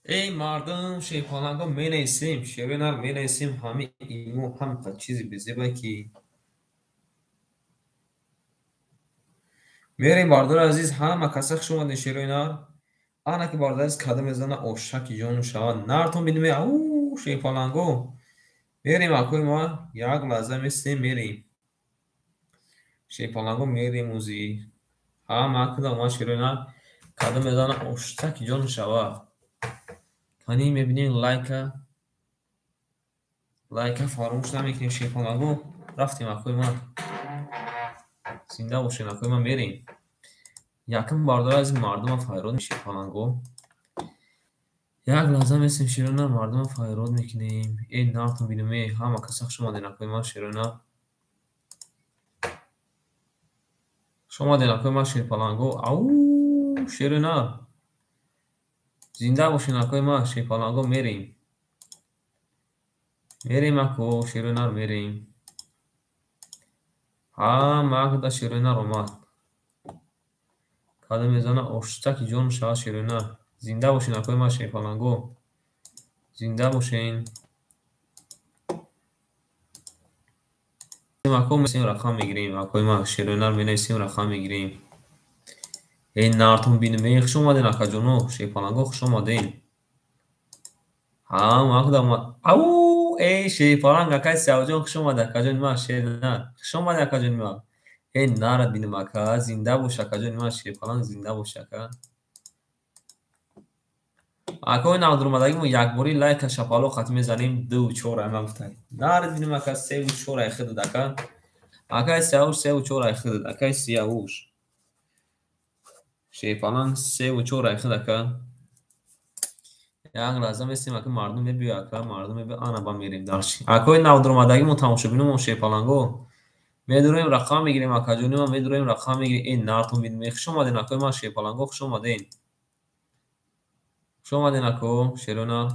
Эй мардум, шерпаланго менависем, шерои нар менависем, ҳами имо ҳамқа чизи безебае ки мерем. Бардори азиз, ҳама каса хуш омадем, шерои нар. Ана ки бардори азиз, када мезана ошаки ҷону шавад. Нартон бинем, ау шерпаланго. Мерем, акои ма, як лаҳза месем, мерем. Шерпаланго мерем ӯзи. Ҳама када омад, шерои нар, када мезана оштаки ҷону шавад. Кани мебинем, лайка лайка фаромӯш намекунем, шерпаланго. Рафтем, акои ман. Зинда бошед, акои ман, мерем. Якум, бардори азиз, мардума файрод шерпаланго. Як лаҳза месем, шерои нар, мардума файрод мекунем. Эй нартон бинем, эй ҳама каса хуш омадем, акои ман, шерои нар. Хуш омадем, акои ман, шерпаланго. Ау шерои нар. Зинда бошед, акои ман, шерпаланго, мерем. Мерем, ако, шерои нар, мерем. Ҳама акда шерои нар омад. Када мезана оштаки ҷону шавад, шерои нар. Зинда бошед, акои ман, шерпаланго. Зинда бошед. Ако рақам мегирем, акои ман, шерои нар, менависем, рақам мегирем. Эй нартон бинем, эй хуш омадем, акаҷоно, шерпаланго, хуш омадем. Ҳама акда омад. Ау, эй шерпаланг, акай Сиёвҷон, хуш омад, акаҷони ман, шер нар. Хуш омадем, акаҷони ман. Эй нарат бинем, ака, зинда бош, акаҷони ман, шерпаланг, зинда бош, ака. Акои навдуромадагимо якбори лайка шапало хат мезанем, ду чор ай ман гуфтам. Нарат бинем, ака, севу чор ай хидад, ака. Акай Сиёвуш севу чор ай хидад, акай Сиёвуш. Шерпаланг севу чор ай хид, ака. Як лаҳза месем, ака, мардум мебиёяд, ака, мардум мебиёяд, ана ба мерем дарши. Акои навдуромадагимо тамошобинумон, шерпаланго. Медуроем, рақам мегирем, акаҷони ман, медуроем, рақам мегирем. Эй нартон бинем, хуш омадем, акои ман, шерпаланго, хуш омадем. Хуш омадем, ако, шерои нар.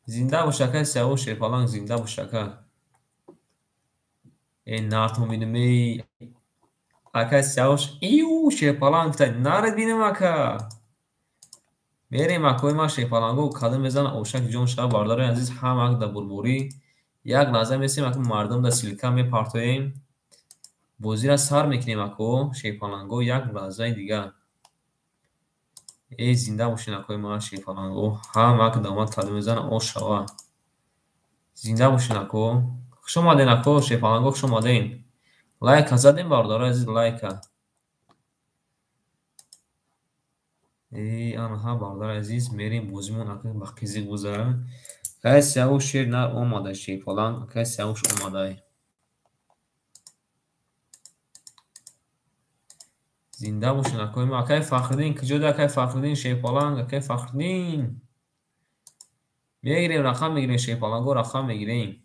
Зинда бош, акай Сиёвуш, шерпаланг, зинда бош, ака. Эй нартон бинем, эй акай Сиёвуш, ию шерпаланг гуфта, нарат бинем, ака. Мерем, акои ман, шерпаланго, када мезана ошак ҷон шава, бардорои азиз, ҳама ак да бурборӣ. Як лаҳза месем, ака, мардум да ссылка мепартоем. Бозиро сар мекунем, ако, шерпаланго, як лаҳзаи дигар. Эй зинда бошед, акои ман, шерпаланго. Ҳама ак да омад, када мезана ош шава. Зинда бошед, ако. Хуш омадем, ако, шерпаланго, хуш омадем. Лайка задем, бардорои азиз, лайка. Эй анаҳа, бардори азиз, мерем, бозимон ака ба қизиқ гузара. Акай Сиёвуш, шер нар омадай, шерпаланг, акай Сиёвуш омадай. Зинда бошед, акои ман. Акай Фахриддин куҷода, акай Фахриддин, шерпаланг, акай Фахриддин. Мегирем, рақам мегирем, шерпаланго, рақам мегирем.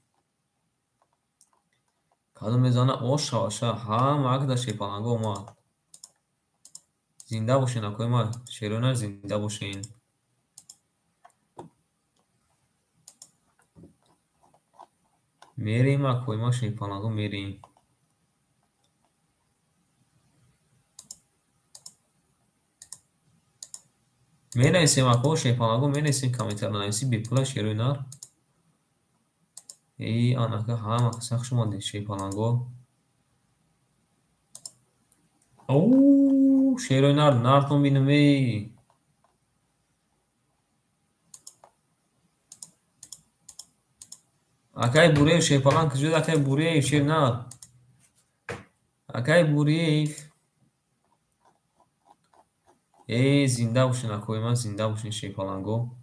Кадом мезана ош шава, ша, ҳама акда шерпаланго омад. Зинда бошед, акои ман, шерои нар, зинда бошед. Мерем, акои ман, шерпаланго, мерем. Менависем, ако, шерпаланго, менависем, комментар нанависӣ бепула, шерои нар. Эй анака, ҳама каса хуш омадед, шерпаланго. Оу, шерои нар, нартон бинем, эй. Акай Буриев, шерпаланг куҷода, акай Буриев, шер нар. Акай Буриев. Эй зинда бошед, акои ман, зинда бошед, шерпаланго.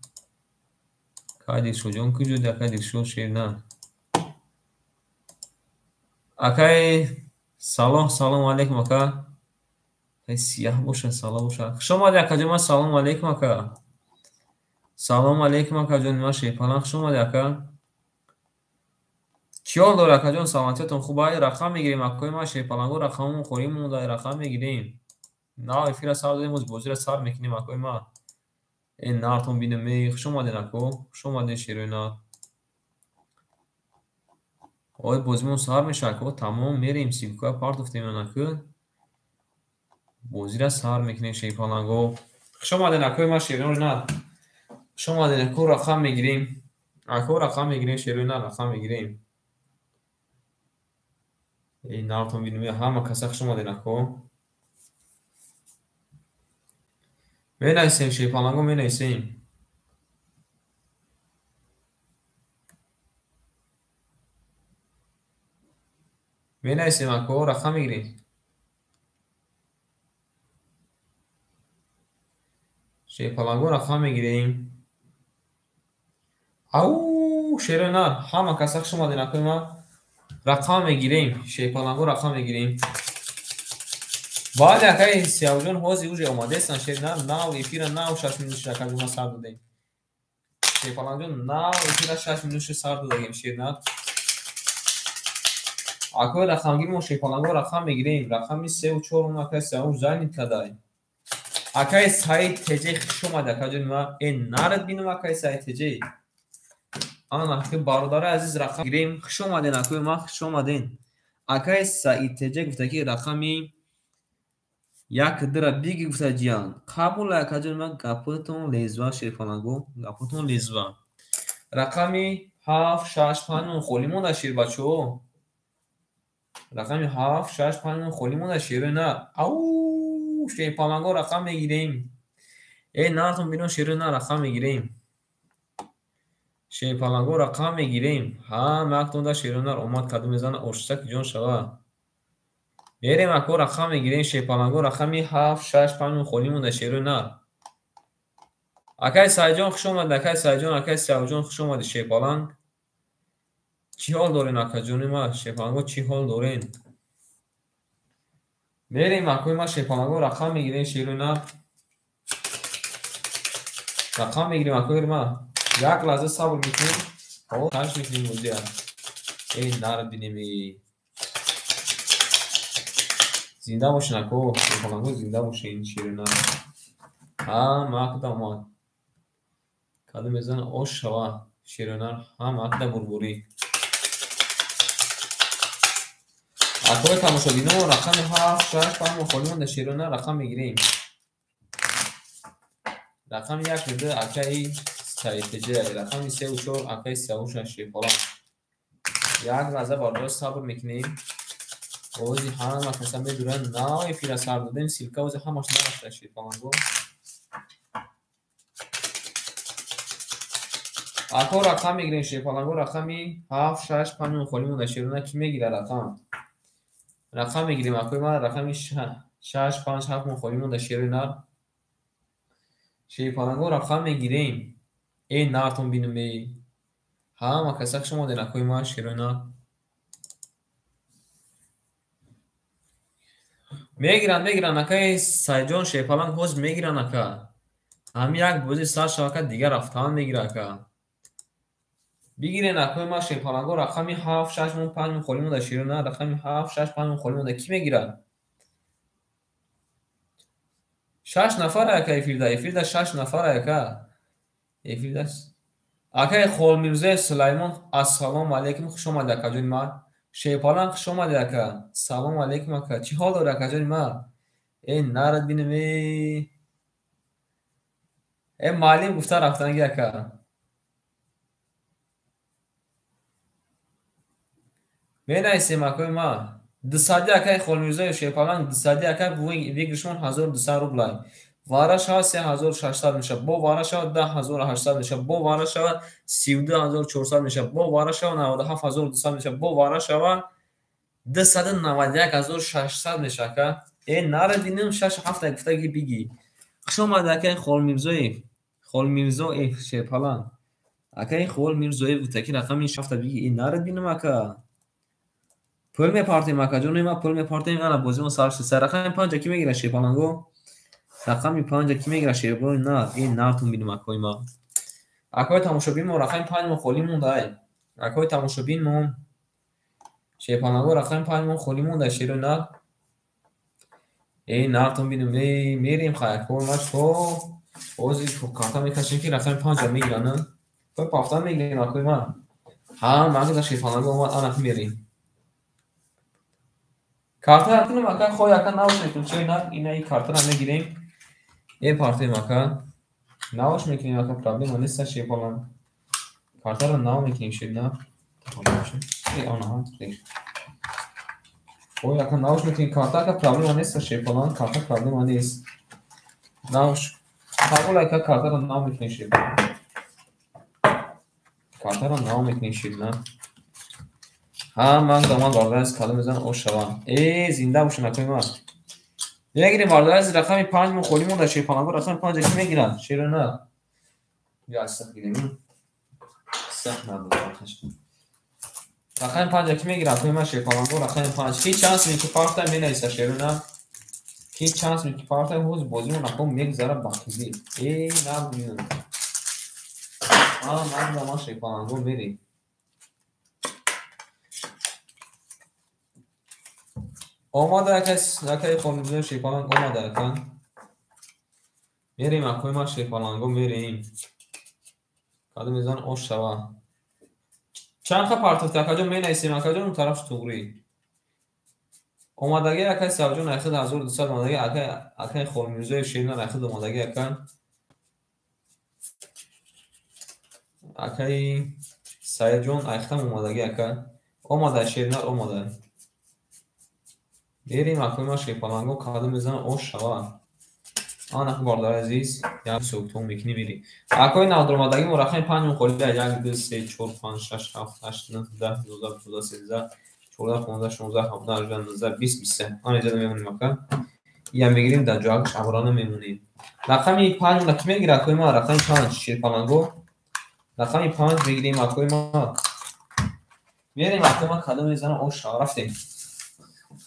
Акай Дилшодҷон куҷода, акай Дилшод, шер нар. Акай Салоҳ, салому алейкум, ака. Акай сияҳ бошад, салоҳ бошад. Хуш омадед, акаҷон ман, салому алейкум, ака. Салому алейкум, акаҷони ман, шерпаланг, хуш омадед, ака. Чӣ ҳол доред, акаҷон, саломатиятон хуб ай? Рақам мегирем, акои ман, шерпаланго, рақамон холӣ монда, рақам мегирем. Нав эфирро сар додем, боз бозиро сар мекунем, акои ман. Эй нартон бинем, эй хуш омадед, ако, хуш омадед, шерои нар. Ой бозимон сар мешавад, ако, тамом, мерем, ссылкаро партофтем, анаку. Бозиро сар мекунем, шерпаланго. Хуш омадед, акои ман, шерони нар. Хуш омадед, ако, рақам мегирем. Ако, рақам мегирем, шерони нар, рақам мегирем. Эй, нартон бинем, ҳама каса хуш омадед, ако. Менависем, шерпаланго менависем. Менависем, ако, рақам мегирем. Шерпаланго рақам мегирем. Ау, шерои нар, ҳама каса хуш омадед, акои ман. Рақам мегирем, шерпаланго рақам мегирем. Бале, акаи Сиявҷон, ҳозир уже омадестан, шери нар, нав эфира нав 6 минут шуда, акаҷон, ма сар додем. Шерпалангҷон, нав эфира 6 минут шуда сар додагем, шери нар. Акои рақамгир мо шерпаланго рақам мегирем. Рақами 3 4 он акаи Сиявуш занид кадай. Акаи Саид Теҷе, хуш омад, акаҷони ман. Э, нарад бинам, акаи Саид Теҷе. Ана, бародари азиз, рақам гирем. Хуш омаден, акои ман, хуш омаден. Акаи Саид Теҷе гуфта ки рақами 1 2-ра биги, гуфта ҷиян. Қабул, акаҷони ман, гапотон лезва, шерпаланго, гапотон лезва. Рақами 7 6 5 холӣ монда, шербачаҳо. Рақами 7 6 5 холӣ монда, шерои нар. Ау, шерпаланго рақам мегирем. Э, нартон бино, шерои нар, рақам мегирем. Шерпаланго рақам мегирем. Ҳама яктонда шерои нар омад, кадом мезана, ошса ки ҷон шава. Мерем, ако, рақам мегирем, шерпаланго, рақами 7 6 5 холӣ монда, шерои нар. Акаи Саидҷон, хуш омадед, акаи Саидҷон, акаи Сиявҷон, хуш омадед, шерпаланг. Чӣ ҳол дорен, акаҷони ман, шерпаланго, чӣ ҳол дорен? Мерем, акои ман, шерпаланго, рақам мегирем, шерои нар. Рақам мегирем, акои ман. Як лаҳза сабр мекунем, таш мекунем бозия. Эй, нар бинем, эй. Зинда бошен, ако, шерпаланго, зинда бошен, шерои нар. Ҳама акда омад. Кадом мезана, ош шава, шерои нар, ҳама акда бурбурӣ. Акои тамошобино, рақами 7 6 5 холӣ монда, шерои нар, рақам мегирем. Рақами 1 2 акаи Саид Теҷе, рақами 3 4 акаи Сиявуш, шерпаланг. Як лаҳза, бародар, сабр мекунем. Ози ҳама каса медуранд, нав эфира сар додем, ссылка ози ҳамаш нарафта, шерпаланго. Ако, рақам мегирем, шерпаланго, рақами 7 6 5 холӣ монда, шерои нар, кӣ мегирад рақам? Рақам мегирем, акои ман, рақами 6 5 7 холӣ монда, шерои нар. Шерпаланго рақам мегирем. Эй, нартон бинам, эй. Ҳама каса хуш омадед, акои ман, шерои нар. Мегиранд, мегиранд, акаи Саидҷон, шерпаланг, ҳозир мегиранд, ака. Ҳамин як бозӣ сар шава, ака, дигар рафтан мегирад, ака. Бигирен, акои ман, шерпаланго, рақами 7 6 5 холӣ монда, шерои нар, рақами 7 6 5 холӣ монда, кӣ мегирад? 6 нафар, ака, эфирда, эфирда 6 нафар, ака. Эфирда. Акаи Холмирзоев Сулаймон, ассалому алайкум, хуш омадед, акаҷони ман. Шерпаланг, хуш омадед, ака. Салому алайкум, ака. Чӣ ҳол доред, акаҷони ман? Эй, нарад бинам, эй. Э, муаллим гуфта рафтанги, ака. Менависем, акои ман. 200-и, акаи Холмирзоев шерпаланг, 200-и, ака, выигрыш мон 1200 рублай. Вара шавад 3600 мешавад, бо вара шавад 10800 мешавад, бо вара шавад 32400 мешавад, бо вара шавад 97200 мешавад, бо вара шавад 291600 мешавад, ака. Э, нара бинем, 6 7 гуфтаги биги. Хуш омадед, акаи Холмирзоев. Холмирзоев шерпаланг. Акаи Холмирзоев гуфта ки рақами 7 биги. Э, нара бинем, ака. Пул мепартем, акаҷони ман, пул мепартем, ана бозимон сар шуд. Рақами 5 кӣ мегирад, шерпаланго? Рақами 5 кӣ мегирад, шербои нар? Э, нартон бинем, акои ман. Акои тамошобин мо, рақами 5 мо холӣ монда, ай. Акои тамошобин мо, шерпаланго, рақами 5 мо холӣ монда, шерои нар. Эй, нартон бинем, эй, мерем, хай, акои ман, то ҳозир карта мекашем ки рақами 5 мегиранд. То пафтан мегирем, акои ман. Ҳама акда шерпаланго омад, ана мерем. Карта кунам, ака, хой, ака, набошед, шерои нар, ина и картаро мегирем. Мепартоем ака. Навош мекунем ака, проблема нест шерпаланг. Картаро нав мекунем шерна. Ой, ака навош мекунем карта, ака проблема нест шерпаланг, карта проблема нест. Навош. Қабул ака, картаро нав мекунем шерпаланг. Картаро нав мекунем шерна. Ҳа, ман даман бародари калом мезанам, ош шавам. Э, зинда бошен акои ман. Мегирем бародари азиз, рақами 5 мо холӣ монда шерпаланго, рақами 5 ки мегиранд? Шеро на. Я сах гирем. Сах надорам. Рақами 5 ки мегиранд? Акои ман шерпаланго, рақами 5. Ки чанд ми ки парта менависа шеро на? Ки чанд ми ки парта ҳоз бозимон акон мегзара бахтизӣ. Э, набинам. А, ман даман шерпаланго мерем. Омада акаи Холмирзоев шерпаланг омада ака. Мерем акои ман шерпаланго мерем. Кадом мезан ош шава. Чанд ха партофта акаҷон менависем акаҷон, он тараф туғрӣ. Омадаги акаи Савҷон айхид 1200 омадаги акаи Холмирзоев шернар айхид омадаги ака. Акаи Саидҷон айхидам омадаги ака. Омада шернар омада. Берем акои ман шерпаланго, кадом мезанам ош шава. Ана бародари азиз, як суктон мекунем мерем. Акои навдуромадаги мо рақами 5 мо холӣ 1 2 3 4 5 6 7 8 9 10 12 13 14 15 16 17 18 19 20 23. Ана иҷоза мемонем ака. Я мегирем дар ҷояш аброна мемонем. Рақами 5 мо ки мегирад акои ман рақами 5 шерпаланго. Рақами 5 мегирем акои ман. Мерем акои ман кадом мезанам ош шава рафтем.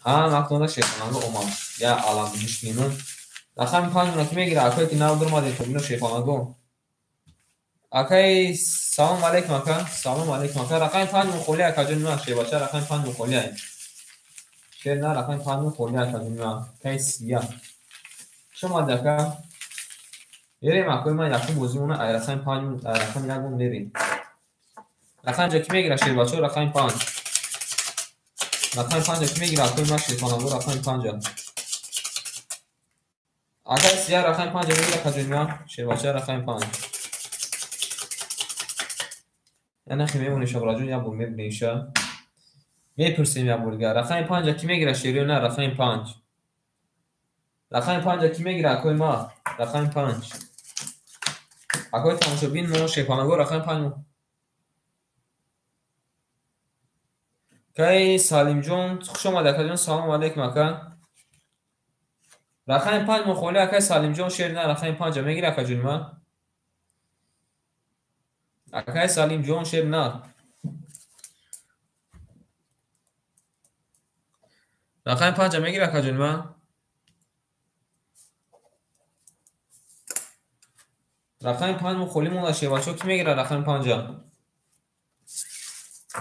Ҳа, вақтонда шерпаланго омад. Я алам мушкилимон. Рақами 5 мо ки мегирад акое ки нав дуромадем то бино шерпаланго. Акай салом алейкум ака, салом алейкум ака. Рақами 5 мо холӣ акаҷон ман шербача, рақами 5 мо холӣ ай. Шер на рақами 5 мо холӣ акаҷон ман. Акай сия. Шумо ака. Мерем акои ман якум бозимона ай рақами 5 ай рақами 1 мо мерем. Рақами ҷо ки мегирад шербача, рақами 5. Рақами 5 ки мегирад акои ман шерпаланго, рақами 5. Акай сия рақами 5 мегирад акаҷон ман шербача, рақами 5. Яна хи мемонем шабраҷон, як бор мебинем. Мепурсем як бор дигар. Рақами 5 ки мегирад шериё на рақами 5. Рақами 5 ки мегирад акои ман? Рақами 5. Акои тамошобин мо шерпаланго рақами 5. Кай Салимҷон, хуш омад акаҷон, салом алейкум ака. Рақами 5 мо холӣ акай Салимҷон шер на рақами 5 мегирад акаҷон ман? Акай Салимҷон шер на. Рақами 5 мегирад акаҷон ман? Рақами 5 мо холӣ монда шербачаҳо ки мегирад рақами 5?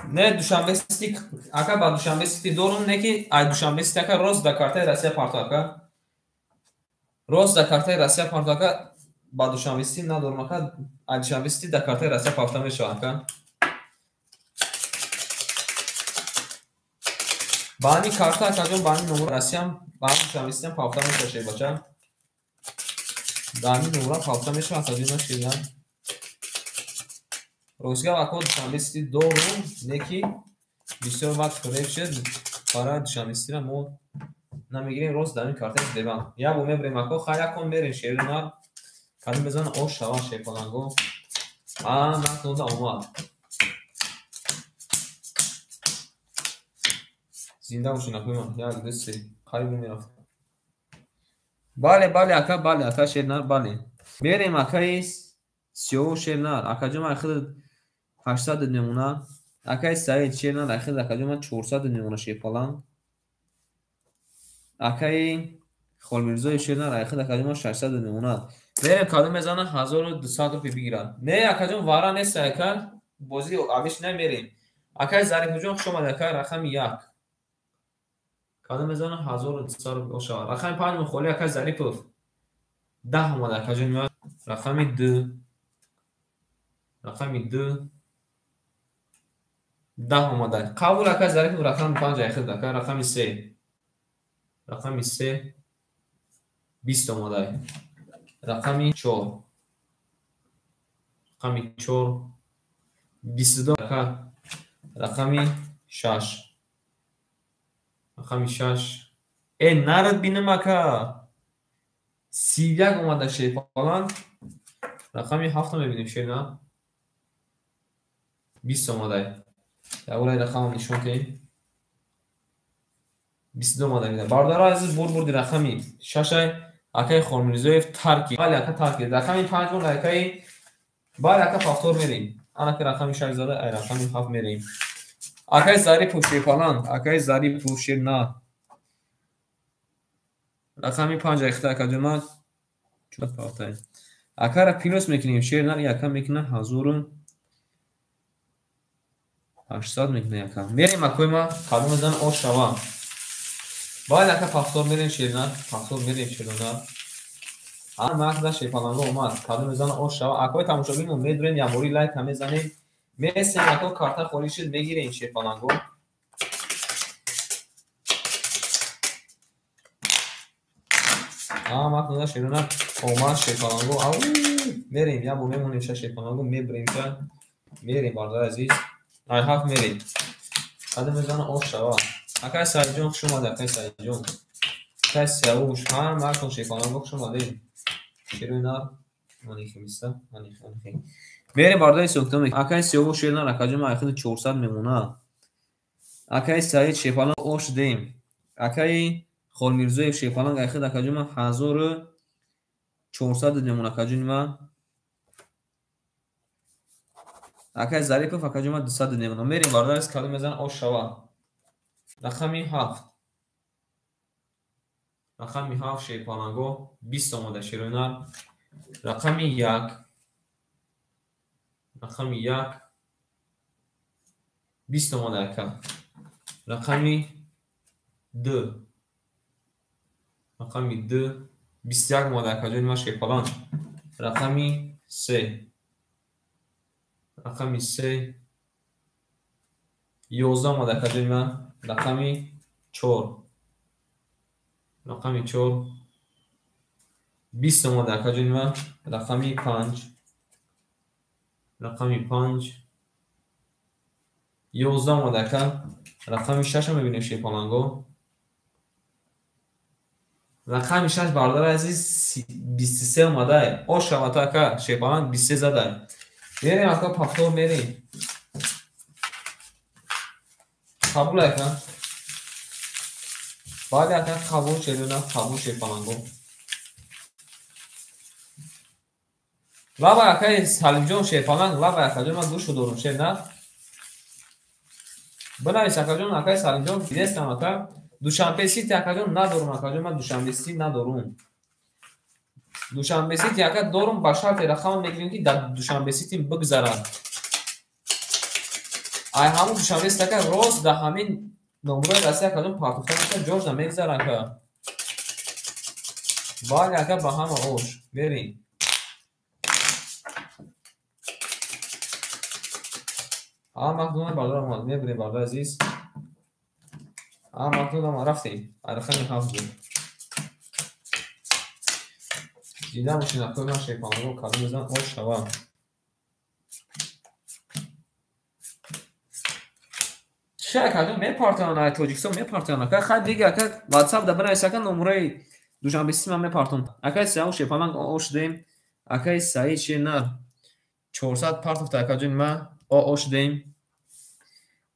Не Душанбе Сити ака, ба Душанбе Сити дорум, не ки ай Душанбе Сити ака рост дар картаи Россия парто ака. Рост дар картаи Россия парто ака, ба Душанбе Сити надорум ака, ай Душанбе Сити дар картаи Россия парто мешавад ака. Ба ҳамин карта акаҷон, ба ҳамин номер Россиям, ба ҳамин Душанбе Ситиам парто мешавад шербача. Ба ҳамин номерам парто мешавад акаҷон, на шерна. Ростгап ако Душанбе Сити дорум, не ки бисёр вақт фиреб шуд, барои Душанбе Ситиро мо намегирем, рост дар ин картаи Сбербанк. Як бор мебарем ако, хай як кон мерем шернар. Кадом мезанам ош шава шерпаланго. А, нахтонда омад. Зинда бошед акои ман. 1 2 3 қариб мерафт. Бале, бале ака, бале ака шернар, бале. Мерем акаи сиёҳ шернар. Акаҷон ман худ 800 мемона. Акаи Саид шернар айхид акаҷон ман 400 мемона шерпаланг. Акаи Холмирзоев шернар айхид акаҷон ман 600 мемона. Мерем кадом мезанам 1200 рупия бигирад. Не акаҷон вара нест ака, бозӣ авиш намерем. Акаи Зарифҷон хуш омад ака, рақами 1. Кадом мезанам 1200 рупия шавад. Рақами 5 мо холӣ акаи Зарипов. 10 омад акаҷон ман рақами 2. Рақами 2 10 омада. Қабул ака Зарипов рақами 5 айхид ака, рақами 3. Рақами 3 20 омада. Рақами 4. Рақами 4. 22 ака. Рақами 6. Рақами 6. Нарад бинам ака. 31 омада шерпаланг. Рақами 7 мебинем шер на. 20 омада. Явулай рақамам нишон кунем. 22 омада меда. Бародарои азиз, бурди рақами 6 акаи Хормирзоев тарки. Бале ака тарки. Рақами 5 бун акаи бале ака повтор мерем. Анака рақами 6 зада, ай рақами 7 мерем. Акаи Зарипов шерпаланг, акаи Зарипов шер на. Рақами 5 айхта ака ҷума чуат пафтай. Акара плюс мекунем шер на, яка мекуна 1800 мекуна яка. Мерем акои ма кадом зан ош шава. Бале ака повтор мерем шер на, повтор мерем шер на. А мақда шерпаланго омад. Кадом зан ош шава. Акои тамошобинмо медурем ямбори лайк ҳам мезанем. Месем ако карта холӣ шуд мегирем шерпаланго. А мақда шерона омад шерпаланго. Ау мерем ябо мемонем ша шерпаланго мебирем ша. Мерем бародари азиз. Ай ҳафт мерем. Кадом зан ош шава. Акай Саидҷон хуш омадед, акай Саидҷон. Акай Сиявуш ҳам акон шерпаланго хуш омадед. Шерои нар манихимиста, манихи. Мерем бародари сокитон. Акай Сиявуш шер нар акаҷон ма айхиди 400 мемона. Акай Саид шерпаланг ош дем. Акай Холмирзоев шерпаланг айхид акаҷон ма 1400 мемона акаҷон ма. Акай Зарипов акаҷон ма 200 мемона. Мерем бародари кадом мезан ош шава. Рақами 7. Рақами 7 шерпаланго 20 омада шерои нар. Рақами 1. Рақами 1 20 омада ака. Рақами 2. Рақами 2 21 омада акаҷони ма шерпаланг. Рақами 3. Рақами 3 11 омада акаҷони ма. Рақами 4. Рақами 4 20 омада акаҷони ма. Рақами 5. Рақами 5 11 омада ака. Рақами 6 мебинем шерпаланго. Рақами 6 бародари азиз 23 омада. Ош шавата ака шерпаланг 23 зада. Мерем ака повтор мерем. Қабул ака. Бале ака қабул шерона, қабул шерпаланго. Лаба акаи Салимҷон шерпаланг, лаба акаҷон ман гӯшу дорум шер на. Бинавис акаҷон, акаи Салимҷон дидестам ака. Душанбе Сити акаҷон надорум акаҷон, ман Душанбе Сити надорум. Душанбе Сити ака дорум, ба шарте рақам мегирем ки дар Душанбе Сити бигзарад. Ай ҳамун Душанбе Сити ака рост дар ҳамин номрои Россия акаҷон партофта мешавад, ҷош намегзара ака. Бале ака ба ҳама ош. Мерем. А мақдуна бародар омад. Мебирем бародари азиз. А мақдуна ма рафтем. Рақами 7 буд. Дида бошед акои ман шерпаланго кадом мезан ош шава. Чӣ акаҷон мепартоянд ай Тоҷикистон мепартоянд ака. Хай дига ака WhatsApp да бинавис ака номраи Душанбе Сити ман мепартом. Акаи Сиявуш шерпаланг ош дем. Акаи Саид шер нар 400 партофта акаҷони ма ош дем.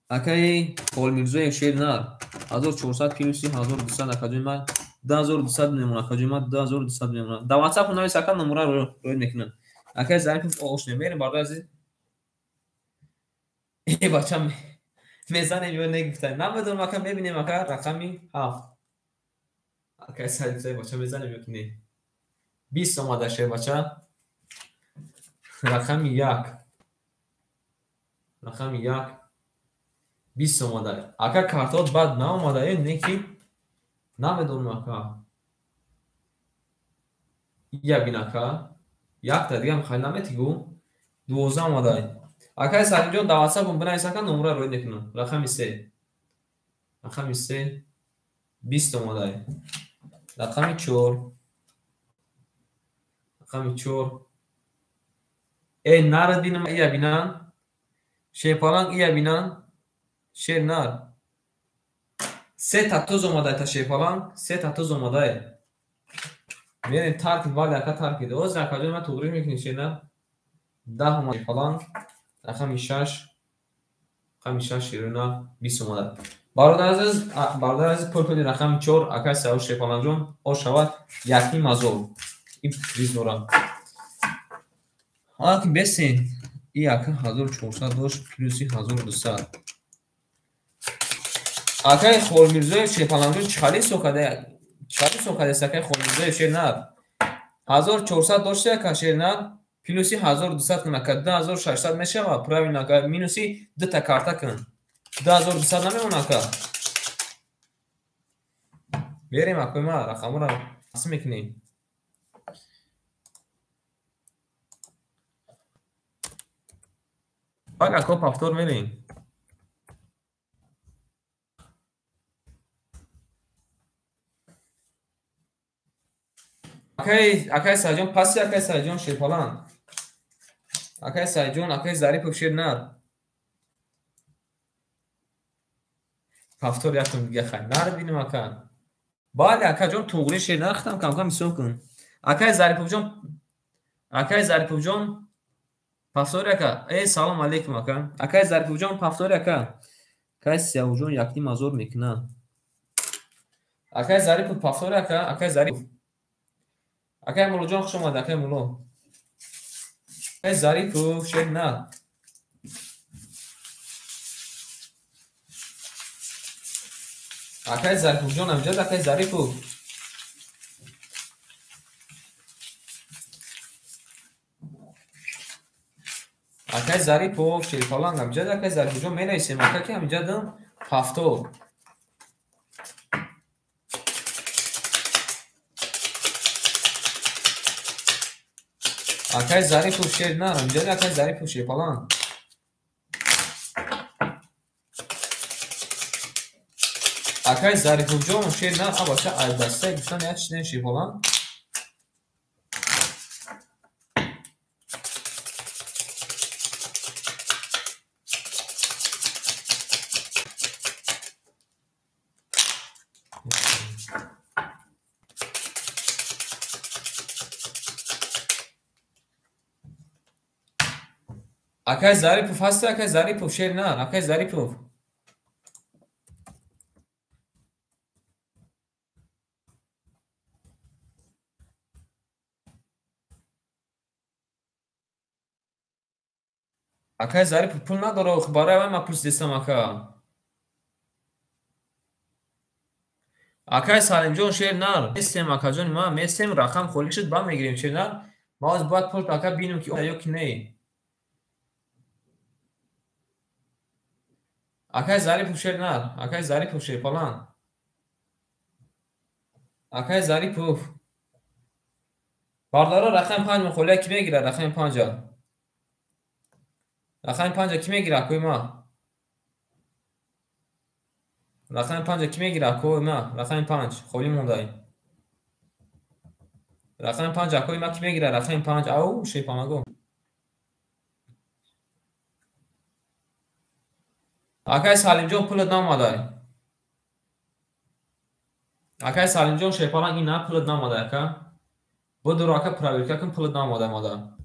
Акаи Холмирзоев шер нар 1400 плюси 1200 акаҷони ма 2200 мемона акаҷони ма 2200 мемона. Дар WhatsApp навис ака номра роид мекунам. Акаи Зарипов ош дем. Мерем бародари азиз. Бачам мезанем ё негуфтаем. Намедонам ака, мебинем ака рақами 7. Акаи Саид бача мезанем ё ки не. 20 омада шер бача. Рақами 1. Рақами 1 20 омада. Ака картот бад наомада, не ки намедонам ака. Я бин ака. Якта дигам хай наметигу. 12 омада. Акаи Салимҷон дар WhatsApp бинавис ака номра роид мекунам. Рақами 3. Рақами 3 20 омада. Рақами 4. Рақами 4. Э нар бинам ия бинан. Шерпаланг ия бинан. Шер нар. Се та туз омада та шерпаланг, се та туз омада. Мерем таркид, вале ака таркид. Оз акаҷон ма туғрӣ мекунӣ шер нар. 10 омада шерпаланг. Рақами 6. Рақами 6 шер нар 20 омада. Бародар азиз, пул кунед рақами 4 акай Саёш шерпалангҷон, о шавад 1.5 ҳазор. Ин приз дорам. Ҳала ки бесен, и ака 1400 дошт плюси 1200. Акай Холмирзоев шерпалангҷон чӣ хали сокадест акай Холмирзоев шер нар. 1400 дошти ака шер нар плюси 1200 кун ака 2600 мешавад. Правильно ака минуси дута карта кун. 2200 намемона ака. Берем акои ма рақамро тақсим мекунем. Бак ако повтор мерем. Акай Сайҷон паси акай Сайҷон шерпаланг. Акай Сайҷон, акай Зарипов шер нар. Повтор якум дига хай. Нар бинем ака. Бале акаҷон туғри шер нар хитам кам-кам ҳисоб кун. Акай Зариповҷон, акай Зариповҷон повтори ака. Э салом алейкум ака. Акай Зариповҷон повтори ака. Акай Сиявҷон 1.5 ҳазор мекунад. Акай Зарипов повтори ака. Акай Зарипов. Акай Муллоҷон хуш омад, акай Мулло. Акай Зарипов шер нар. Акай Зариповҷон амҷад акай Зарипов. Акай Зарипов шерпаланг амҷад акай Зариповҷон менависем ака ки амҷадам повтор. Акай Зарипов шер нар амҷад акай Зарипов шерпаланг. Акай Зариповҷон шер нар абаша аз дастаи гуфтан як чиз шерпаланг. Акай Зарипов ҳасти акай Зарипов шер нар акай Зарипов. Акай Зарипов пул надора, барои вай ман пурсидестам ака. Акай Салимҷон шер нар. Местем акаҷони ман, местем рақам холӣ шуд, ба мегирем шер нар. Ман ҳозир бояд пул ака бинем ки ё ки не. Акай Зарипов шер нар, акай Зарипов шерпаланг. Акай Зарипов. Бародаро рақами 5 мухолия ки мегирад рақами 5-а? Рақами 5-а ки мегирад акои ма? Рақами 5-а ки мегирад акои ма? Рақами 5 холӣ мондай. Рақами 5 акои ма ки мегирад рақами 5? Ау шерпалаго. Акай Салимҷон пулат наомадай. Акай Салимҷон шерпаланг ина пулат наомадай ака. Будуро ака проверка кун пулат наомадай мада.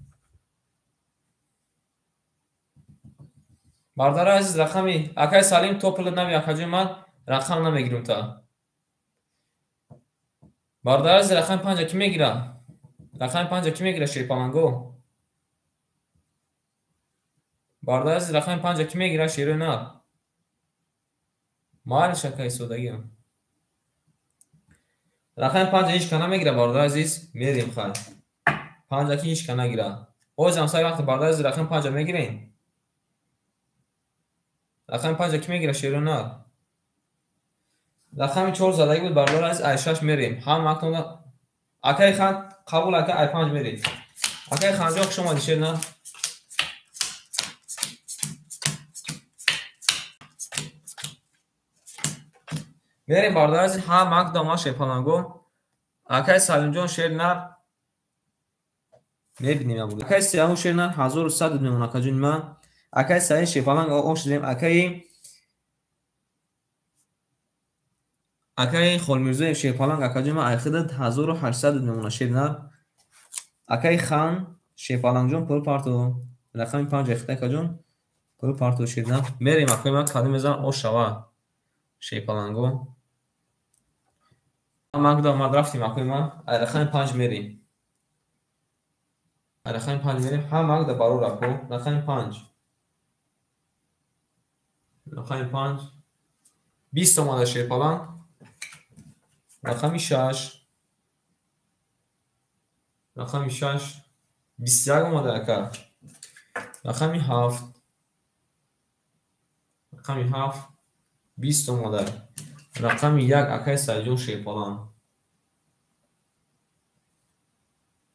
Бародари азиз рақами акай Салим то пулат наби акаҷои ман рақам намегирам та. Бародари азиз рақами 5 ки мегира? Рақами 5 ки мегира шерпаланго? Бародари азиз рақами 5 ки мегира шерои нар? Майлиш акай содагиам. Рақами 5 ҳеҷ ка намегира бародари азиз, мерем хай. 5 ки ҳеҷ ка нагира. Ҳозирам сари вақти бародари азиз рақами 5 мегирем. Рақами 5 ки мегира шерои нар? Рақами 4 задагӣ буд бародари азиз, ай 6 мерем. Ҳама актонда акай хан қабул ака ай 5 мерем. Акай ханҷон хуш омадӣ шер нар. Мерем бародари азиз ҳама ак дома шерпаланго. Акай Салимҷон шер нар. Мебинем я буд. Акай сеяҳу шер нар 1100 мемон акаҷони ман. Акай саи шерпаланг ош дидем. Акаи Холмирзоев шерпаланг акаҷони ман айхида 1800 мемона шер нар. Акаи хан шерпалангҷон пул парто. Рақами 5 айхида акаҷон пул парто шер нар. Мерем акаи ман кадом мезанам ош шава. Шерпаланго. Магда омад рафтем акаи ман. Ай рақами 5 мерем. Рақами 5 мерем. Ҳа Магда барор ако. Рақами 5. Рақами 5. 20 омада шерпаланг. Рақами 6. Рақами 6. 21 омада ака. Рақами 7. Рақами 7. 20 омада. Рақами 1 акаи Сайҷон шерпаланг.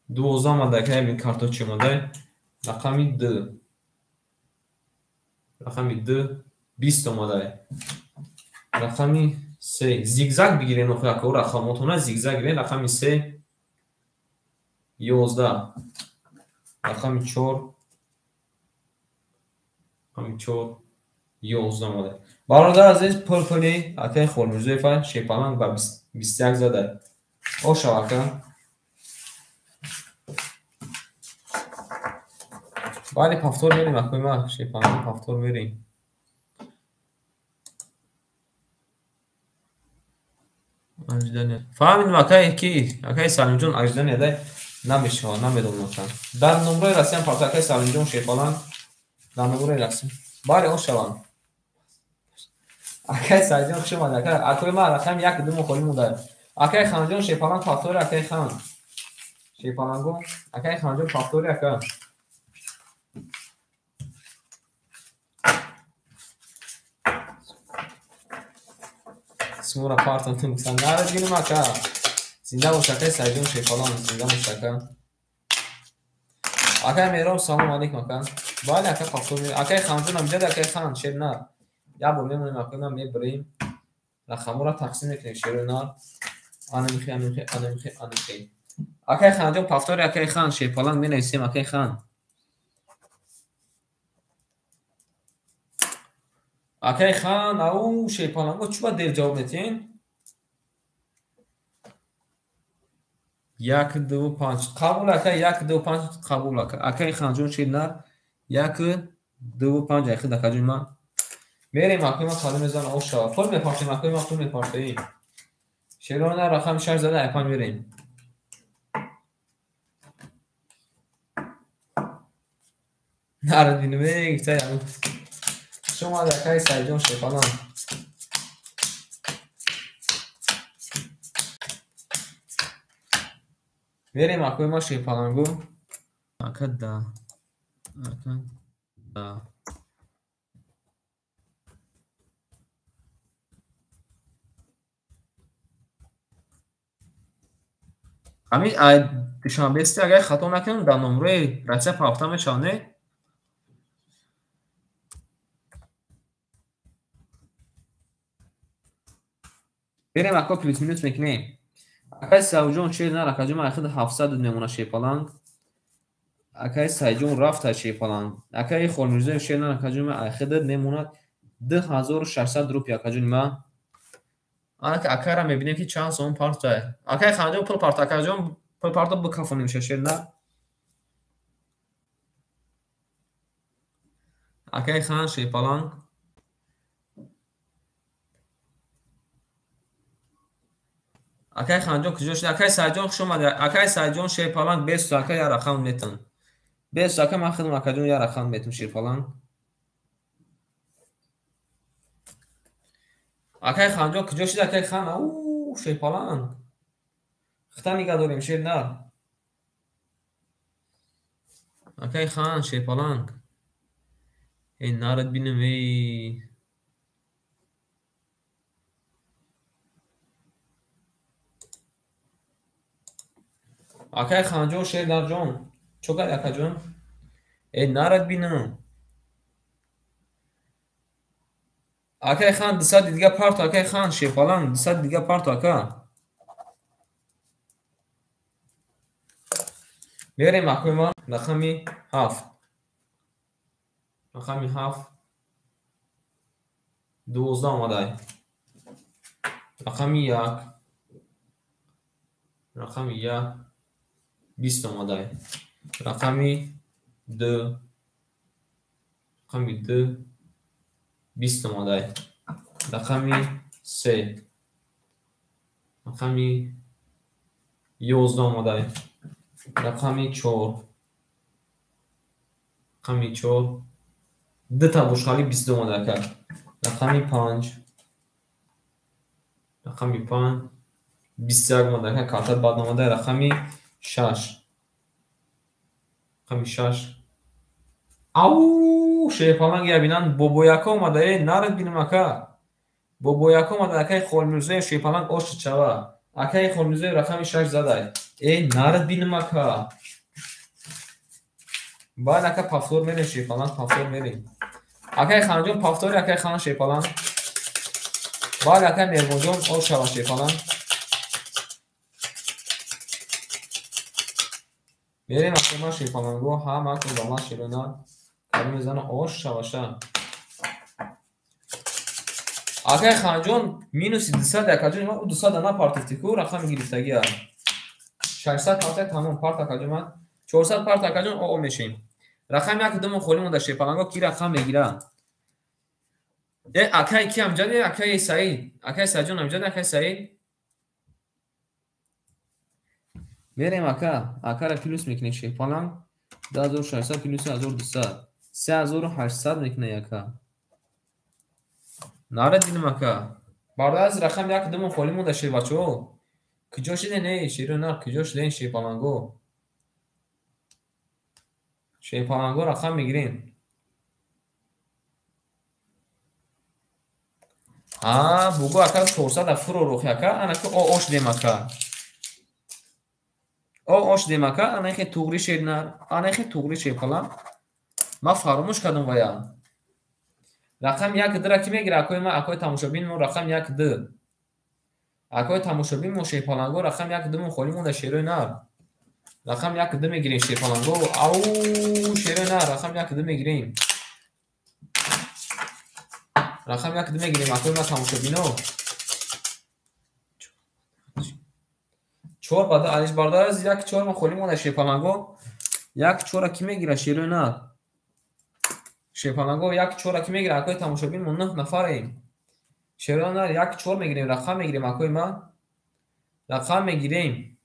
12 омада акаи бин карточи омада. Рақами 2. Рақами 2. 20 омада. Рақами 3. Зигзаг бигирем охир ака рақамотона зигзаг гирем. Рақами 3. 11. Рақами 4. Рақами 4. 11 омада. Бародар азиз пул пули акаи Холмирзоев шерпаланг ба 21 зада. Ошав ака. Бале повтор мерем акои ман шерпаланг повтор мерем. Аждания. Фаҳмидем акаи ки акаи Салимҷон аждания дай намешава, намедонам ака. Дар номрои Россия парто акаи Салимҷон шерпаланг дар номрои Россия. Бале ошаванд. Акаи Сайҷон хуш омад ака. Акои ман рақами 1 2 холӣ монда. Акаи Ханҷон шерпаланг повтори акаи Хан. Шерпаланго акаи Ханҷон повтори ака. Смура партон тун нарад гирим ака. Зинда бош акаи Сайҷон шерпаланг, зинда бош ака. Акаи Меҳроб салом алейкум ака. Бале ака повтори. Акаи Ханҷон амҷад акаи Хан шер нар. Я бор мемонем акаи ман мебарем. Рақамҳоро тақсим мекунем шерои нар. Анамихи, анамихи, анамихи, анамихи. Акаи Ханҷон повтори акаи Хан шерпаланг менависем акаи Хан. Акаи Хан, ау шерпаланго чӣ ба дер ҷавоб метиҳен? 1 2 5. Қабул ака 1 2 5 қабул ака. Акаи Ханҷон шер нар 1 2 5 айхид акаҷони ман. Мерем акои ман кадом мезанам ош шава. Пул мепартем акои ман пул мепартем. Шерои нар рақами 6 зада ай 5 мерем. Нарад бинем эй гуфта ягон. Хуш омад акаи Сайҷон шерпаланг. Мерем акои ман шерпаланго. Ака да. Ака да. Ҳамин душанбести агар хато накунам дар номрои Россия пафта мешавад, не? Берем ака плюс минус мекунем. Акаи Савҷон шер нар акаҷон ман айхида 700 мемона шерпаланг. Акаи Сайҷон рафта шерпаланг. Акаи Холмирзоев шер нар акаҷон ман айхида мемонад 2600 рупия акаҷони ман. Анака акара мебинем ки чанд сомон парта. Акаи Ханҷон пул парта, акаҷон пул парта бикафонем шер нар. Акаи Хан шерпаланг. Акаи Ханҷон куҷо шуд? Акаи Сайҷон хуш омад. Акаи Сайҷон шерпаланг бесу ака я рақам метан. Бесу ака ман худам акаҷон я рақам метам шерпаланг. Акаи Ханҷон куҷо шуд? Акаи Хан ау шерпаланг. Хита нигаҳ дорем шер нар. Акаи Хан шерпаланг. Эй нарад бинам эй. Акаи Ханҷон шер нарҷон. Чо кард акаҷон? Эй нарад бинам. Акаи Хан 200 дига парто акаи Хан шерпаланг 200 дига парто ака. Мерем акои ман рақами 7. Рақами 7 12 омадай. Рақами 1. Рақами 1 20 омадай. Рақами 2. Рақами 2 20 омадай. Рақами 3. Рақами 11 омадай. Рақами 4. Рақами 4 дута бошхали 22 омада ака. Рақами 5. Рақами 5 21 омада ака. Карта баъд омада. Рақами 6. Рақами 6. Ау, шерпаланг ябинан бобояка омада. Э, нарад бинам ака. Бобояка омада акаи Холмирзоев шерпаланг ош чава. Акаи Холмирзоев рақами 6 задай. Э, нарад бинам ака. Баъд ака повтор мерем шерпаланг, повтор мерем. Акаи Ханҷон повтори акаи Хан шерпаланг. Баъд акаи Меҳрбонҷон ош шава шерпаланг. Мерем акаи ман шерпаланго, ҳама кун ба ман шерона. Кадом мезана ош шаваша. Акаи Ханҷон минуси 200 акаҷон ма 200 напартофти ку рақами гирифтагиа. 600 парта тамом парт акаҷон ман 400 парт акаҷон оо мешем. Рақами 1 думон холӣ монда шерпаланго ки рақам мегира? Э, акаи ки амҷаде? Акаи Саид. Акаи Саидҷон амҷаде? Акаи Саид. Мерем ака. Акара плюс мекунем шерпаланг. 2600 плюс 1200. 3800 мекунем ака. Нарад динам ака. Барои рақами 1 думон холӣ монда шербачаҳо. Куҷо шиден эй шерона? Куҷо шиден шерпаланго? Шерпаланго рақам мегирем. А, бугу ака 400 фуро рухи ака, анаку о ош дем ака. О ош дем ака, анахе туғри шернар, анахе туғри шерпаланг. Ман фаромӯш кардам вая. Рақами 1 2 ки мегира акои ман, акои тамошобин мо рақами 1 2. Акои тамошобин мо шерпаланго рақами 1 2 мо холӣ монда шерои нар. Рақами 1 2 мегирем шерпаланго. Ау, шерои нар рақами 1 2 мегирем. Рақами 1 2 мегирем акои ман тамошобино. 4 бада алиш бардар аз 1 4 мо холӣ монда шерпаланго. 1 4 ки мегира шерои нар. Шерпаланго 1 4 ки мегира акои тамошобин мо 9 нафарем. Шерои нар 1 4 мегирем, рақам мегирем акои ман. Рақам мегирем.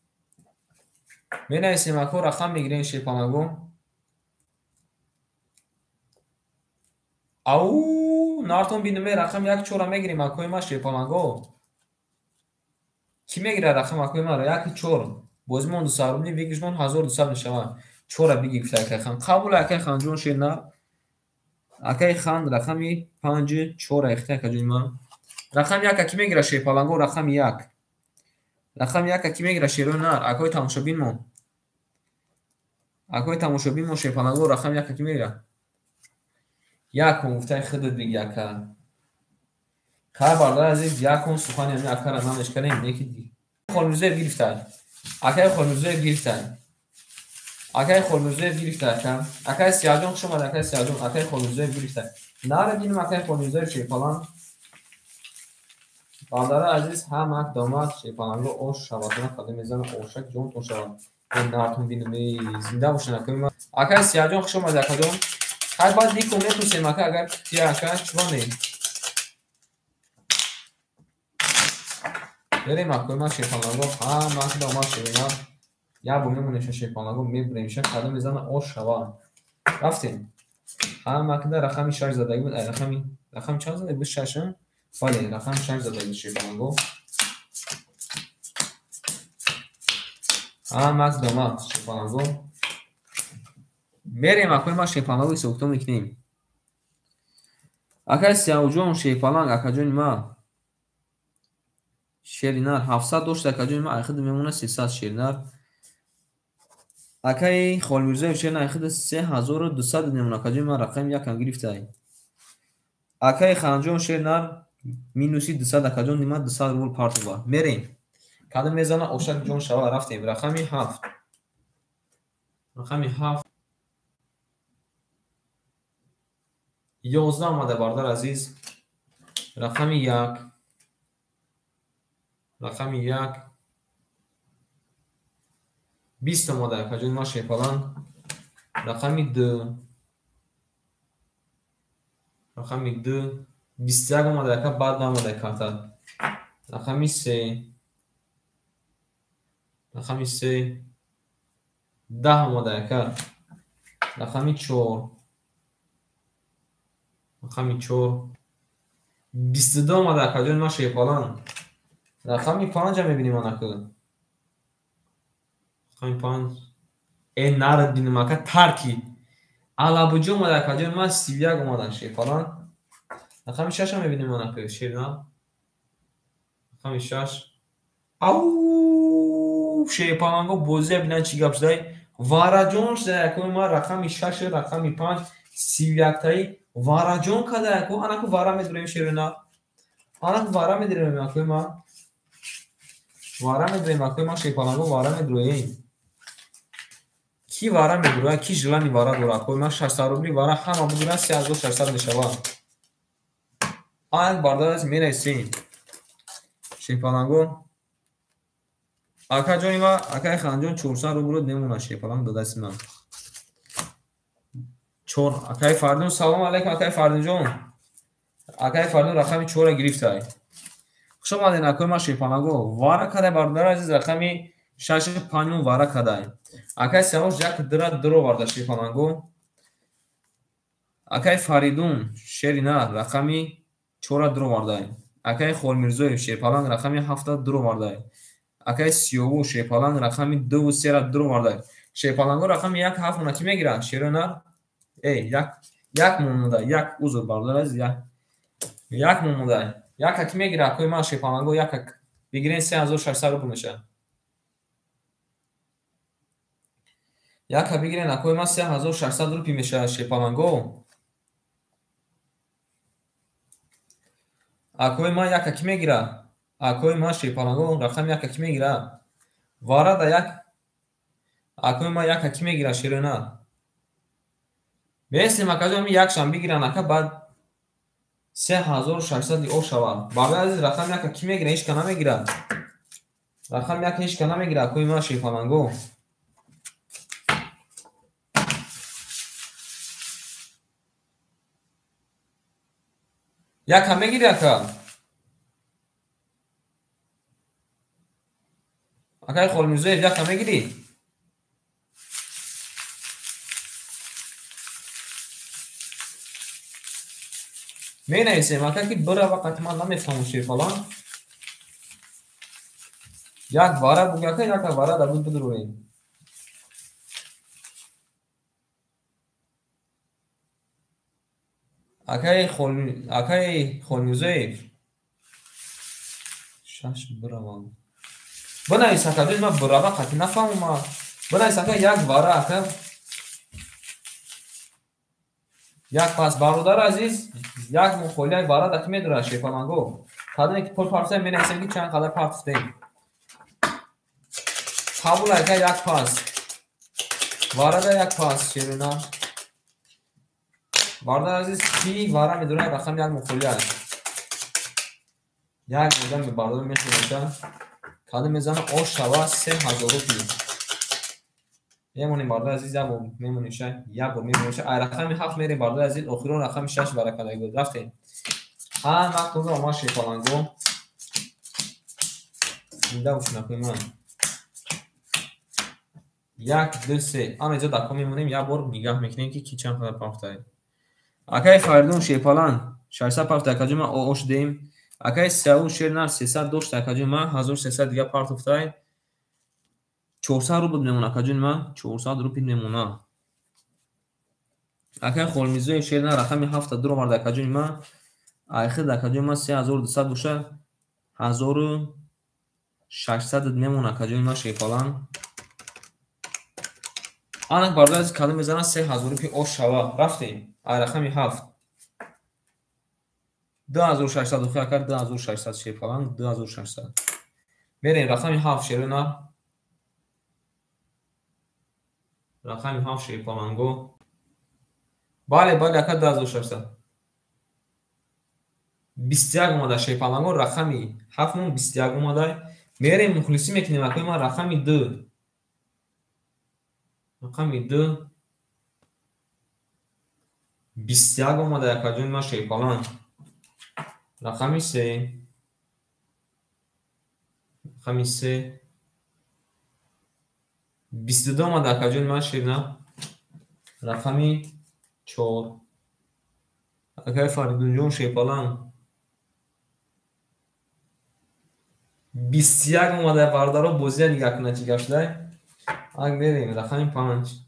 Менависем ако рақам мегирем шерпаланго. Ау, нартон бинаме рақам 1 4 мегирем акои ман шерпаланго. Ки мегира рақам акои ман? 1 4. Бозимон 200 рубли, выигрышмон 1200 мешавад. 4 бигир гуфта акаи Хан. Қабул акаи Ханҷон шернар. Акаи Хан рақами 5 4 ихта акаҷони ман. Рақами 1 ки мегира шерпаланго? Рақами 1. Рақами 1 ки мегира шерои нар? Акои тамошобин мо. Акои тамошобин мо шерпаланго рақами 1 ки мегира? Якум гуфтаи худат биги ака. Хай бародари азиз, якум сухани ами акара намешканем, неки Холмирзоев гирифтай. Акаи Холмирзоев гирифтай. Акаи Холмирзоев гирифтай ака. Акаи Сияҷон хуш омад, акаи Сияҷон, акаи Холмирзоев гирифтай. Нара бинем акаи Холмирзоев шерпаланг. Бародари азиз, ҳамак домад шерпаланго ош шавад, на қадам мезана ошак ҷонтон шавад. Нартон бинем, зинда бошед акаи ман. Акаи Сияҷон хуш омад акаҷон. Хай баъд нико мепурсем ака, агар тия ака чиба не. Берем акои ман шерпаланго, ҳамак домад шерона. Як бор мемонем шерпаланго, мебурем ша қадам мезана ош шавад. Рафтем. Ҳамакда рақами 6 задаги буд. Ай рақами чанд задаги буд? 6? Бале, рақами 6 задаги буд шерпаланго. Ҳамак домад шерпаланго. Мерем акои ман шерпаланго ҳисобкитоб мекунем. Акаи Сиявҷон шерпаланг акаҷони ман. Шеринар 700 дошт акаҷони ман, айхид мемона 300 шеринар. Акаи Холмирзоев шеринар айхид 3200 мемона акаҷони ман, рақами 1 гирифтай. Акаи Ханҷон шеринар минуси 200 акаҷон нима 200 рубл партова. Мерем. Кадом мезана ошак ҷон шава, рафтем. Рақами 7. Рақами 7. 11 омада бародар азиз. Рақами 1. Рақами 1. 20 омада акаҷони ман шерпаланг. Рақами 2. Рақами 2. 21 омада ака, баъд наомада карта. Рақами 3. Рақами 3. 10 омада ака. Рақами 4. Рақами 4. 22 омада акаҷони ман шерпаланг. Рақами 5 мебинем анака. Рақами 5. Нарад бинем ака, тарки. Алабуҷо омада акаҷони ман 31 омада шерпаланг. Рақами 6 мебинем анака шерна. Рақами 6. Ау, шерпаланго бозия бинан чӣ гап шудай. Вараҷон шудай акои ман рақами 6, рақами 5, 31 таи вараҷон кадай ако. Анаку вара медурем шерна. Анаку вара медурем акои ман. Вара медурем акои ман шерпаланго вара медурем. Ки вара медурад, ки желани вара дорад акои ман 600 рубли вара ҳама бидурад 3600 мешавад. Анак бародар азиз мерасем. Шерпаланго ака ҷони ма, акаи Ханҷон 400 рублро мемонад шерпаланг додасти ман. 4. Акаи Фардун, салом алайкум акаи Фардунҷон. Акаи Фардун рақами 4-ро гирифтай. Хуш омадед акои ман шерпаланго. Вара кадай бародар азиз рақами 6 5 вара кадай. Акаи Сиёвуш як дира дуроварда шерпаланго. Акаи Фаридун шери нар рақами 4-ро дуровардай. Акаи Холмирзоев шерпаланг рақами 7-ро дуровардай. Акаи Сиёвуш шерпаланг рақами 2 ва 3-ро дуровардай. Шерпаланго рақами 1 7 мона ки мегирад? Шери нар? Як монда, як узр бародар азиз, як монда. Як ки мегирад акои ман шерпаланго, як бигирен 3600 рубл мешавад. Як бигирен акои ман 3600 рубл мешавад шерпаланго. Акои ман як ки мегирад? Акои ман шерпаланго рақами як ки мегирад? Вара да як акои ман як ки мегирад шерона. Бесем акаҷон якшам бигиран ака, баъд 3600 о шавад. Бародар азиз рақами як ки мегирад? Ҳеч ка намегирад. Рақами як ҳеч ка намегирад акои ман шерпаланго. Яка мегири ака? Акаи Холмирзоев яка мегирӣ? Менависем ака ки бирава қати ман намефаҳмам шерпаланг. Як вара буг ака, яка вара дар буд бидуроем. Акаи Холмирзоев 6 биравам. Бинавис ака, дӯст ман бирава қати нафаҳмам. Бинавис ака як вара ака. Як пас бародар азиз, як мухолияи вара даки медурад шерпаланго. Кадоме ки пул партофтем менависем ки чанд қадар партофтем. Қабул ака як пас. Варада як пас шерина. Бародар азиз ки вара медурад рақами як мухолия. Як одам бародар мехӯрад. Кадом мезана ош шава 3000 рубл. Мемонем бародар азиз, як бор мемонем ша, як бор мемонем ша. Ай рақами 7 мерем бародар азиз, охирон рақами 6 баракадаги буд. Рафтем. Ҳар вақт онро ман шерпаланго. Зинда бошед акои ман. 1 2 3. Ана инҷо дако мемонем, як бор нигаҳ мекунем ки ки чанд қадар партофтаем. Акаи Фаридун шерпаланг 600 партофта акаҷони ман ош дем. Акаи Сиёвуш шернар 300 дошта акаҷони ман 1300 дига партофтай. 400 рубл мемона акаҷони ман, 400 рубл мемона. Акаи Холмирзоев шернар рақами 7 дуроварда акаҷони ман. Айхид акаҷони ман 3200 боша 1600 мемона акаҷони ман шерпаланг. Анак бародар азиз кадом мезанад 3000 рубли ош шава. Рафтем. Ай рақами 7. 2600 охир ака 2600 шерпаланг 2600. Мерем рақами 7 шерона. Рақами 7 шерпаланго. Бале, бале, ака 2600. 21 омада шерпаланго, рақами 7 мон 21 омада. Мерем мухлисӣ мекунем акои ман рақами 2. Рақами 2 21 омада акаҷони ман шерпаланг. Рақами 3. Рақами 3 22 омада акаҷони ман шерна. Рақами 4. Акай Фаридунҷон шерпаланг. 21 омада бародаро бозия нигаҳ кунад чӣ гап шудай. Ак мерем рақами 5.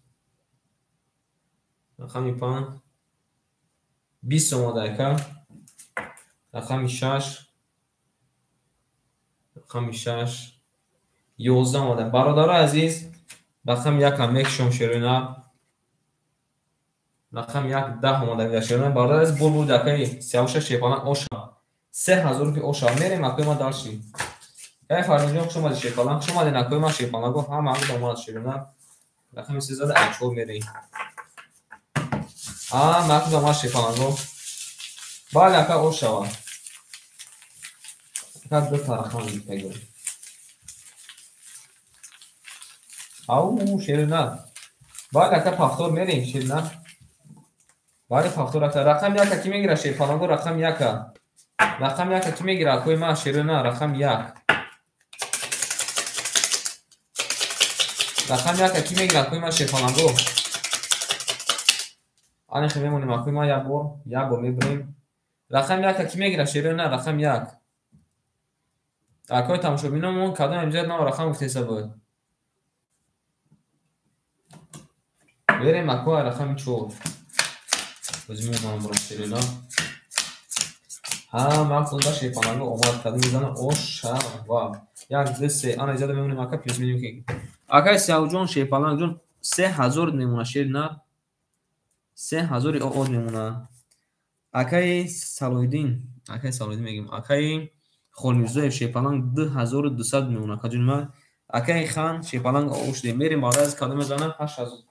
Рақами 5 20 омада ака. Рақами 6. Рақами 6 11 омада. Бародаро азиз, рақами 1 ҳам мекушом шерона. Рақами 1 10 омада шерона. Бародаро азиз, бур бур акаи Сиёвуша шерпаланг оша. 3000 рупи оша. Мерем акои ман дарши. Эй Фаридунҷон, хуш омадед шерпаланг. Хуш омадед акои ман шерпаланго. Ҳама ҳам омад шерона. Рақами 13 4 мерем. Ҳама омад шерпаланго. Бале ака ошава. Ака ду та рақам гирифтагӣ. Ау шерона. Бале ака пафтор мерем шерона. Бале пафтор ака. Рақами 1 ки мегира шерпаланго? Рақами 1. Рақами 1 ки мегира акои ман шерона? Рақами 1. Рақами 1 ки мегира акои ман шерпаланго? Ане хе мемонем акои ман як бор мебурем. Рақами 1 ки мегира шерона? Рақами 1. Акои тамошобиномон кадом имзоят нав рақам гуфтеса буд? Берем акои рақами 4. Возьму ман бурам шерона. Ҳа, мақсуда шерпаланго омад кадом мезана ошава. 1 2 3. Ана изада мемонем ака плюс минимум ки. Акай Сиёвуҷон шерпалангҷон 3000 мемона шерна. 3000 од мемона. Акай Салоиддин, акай Салоиддин мегим. Акай Холмирзоев шерпаланг 2200 мемона акаҷон ман. Акай Хан шерпаланг ошде. Мерем баъд аз кадом мезана 8000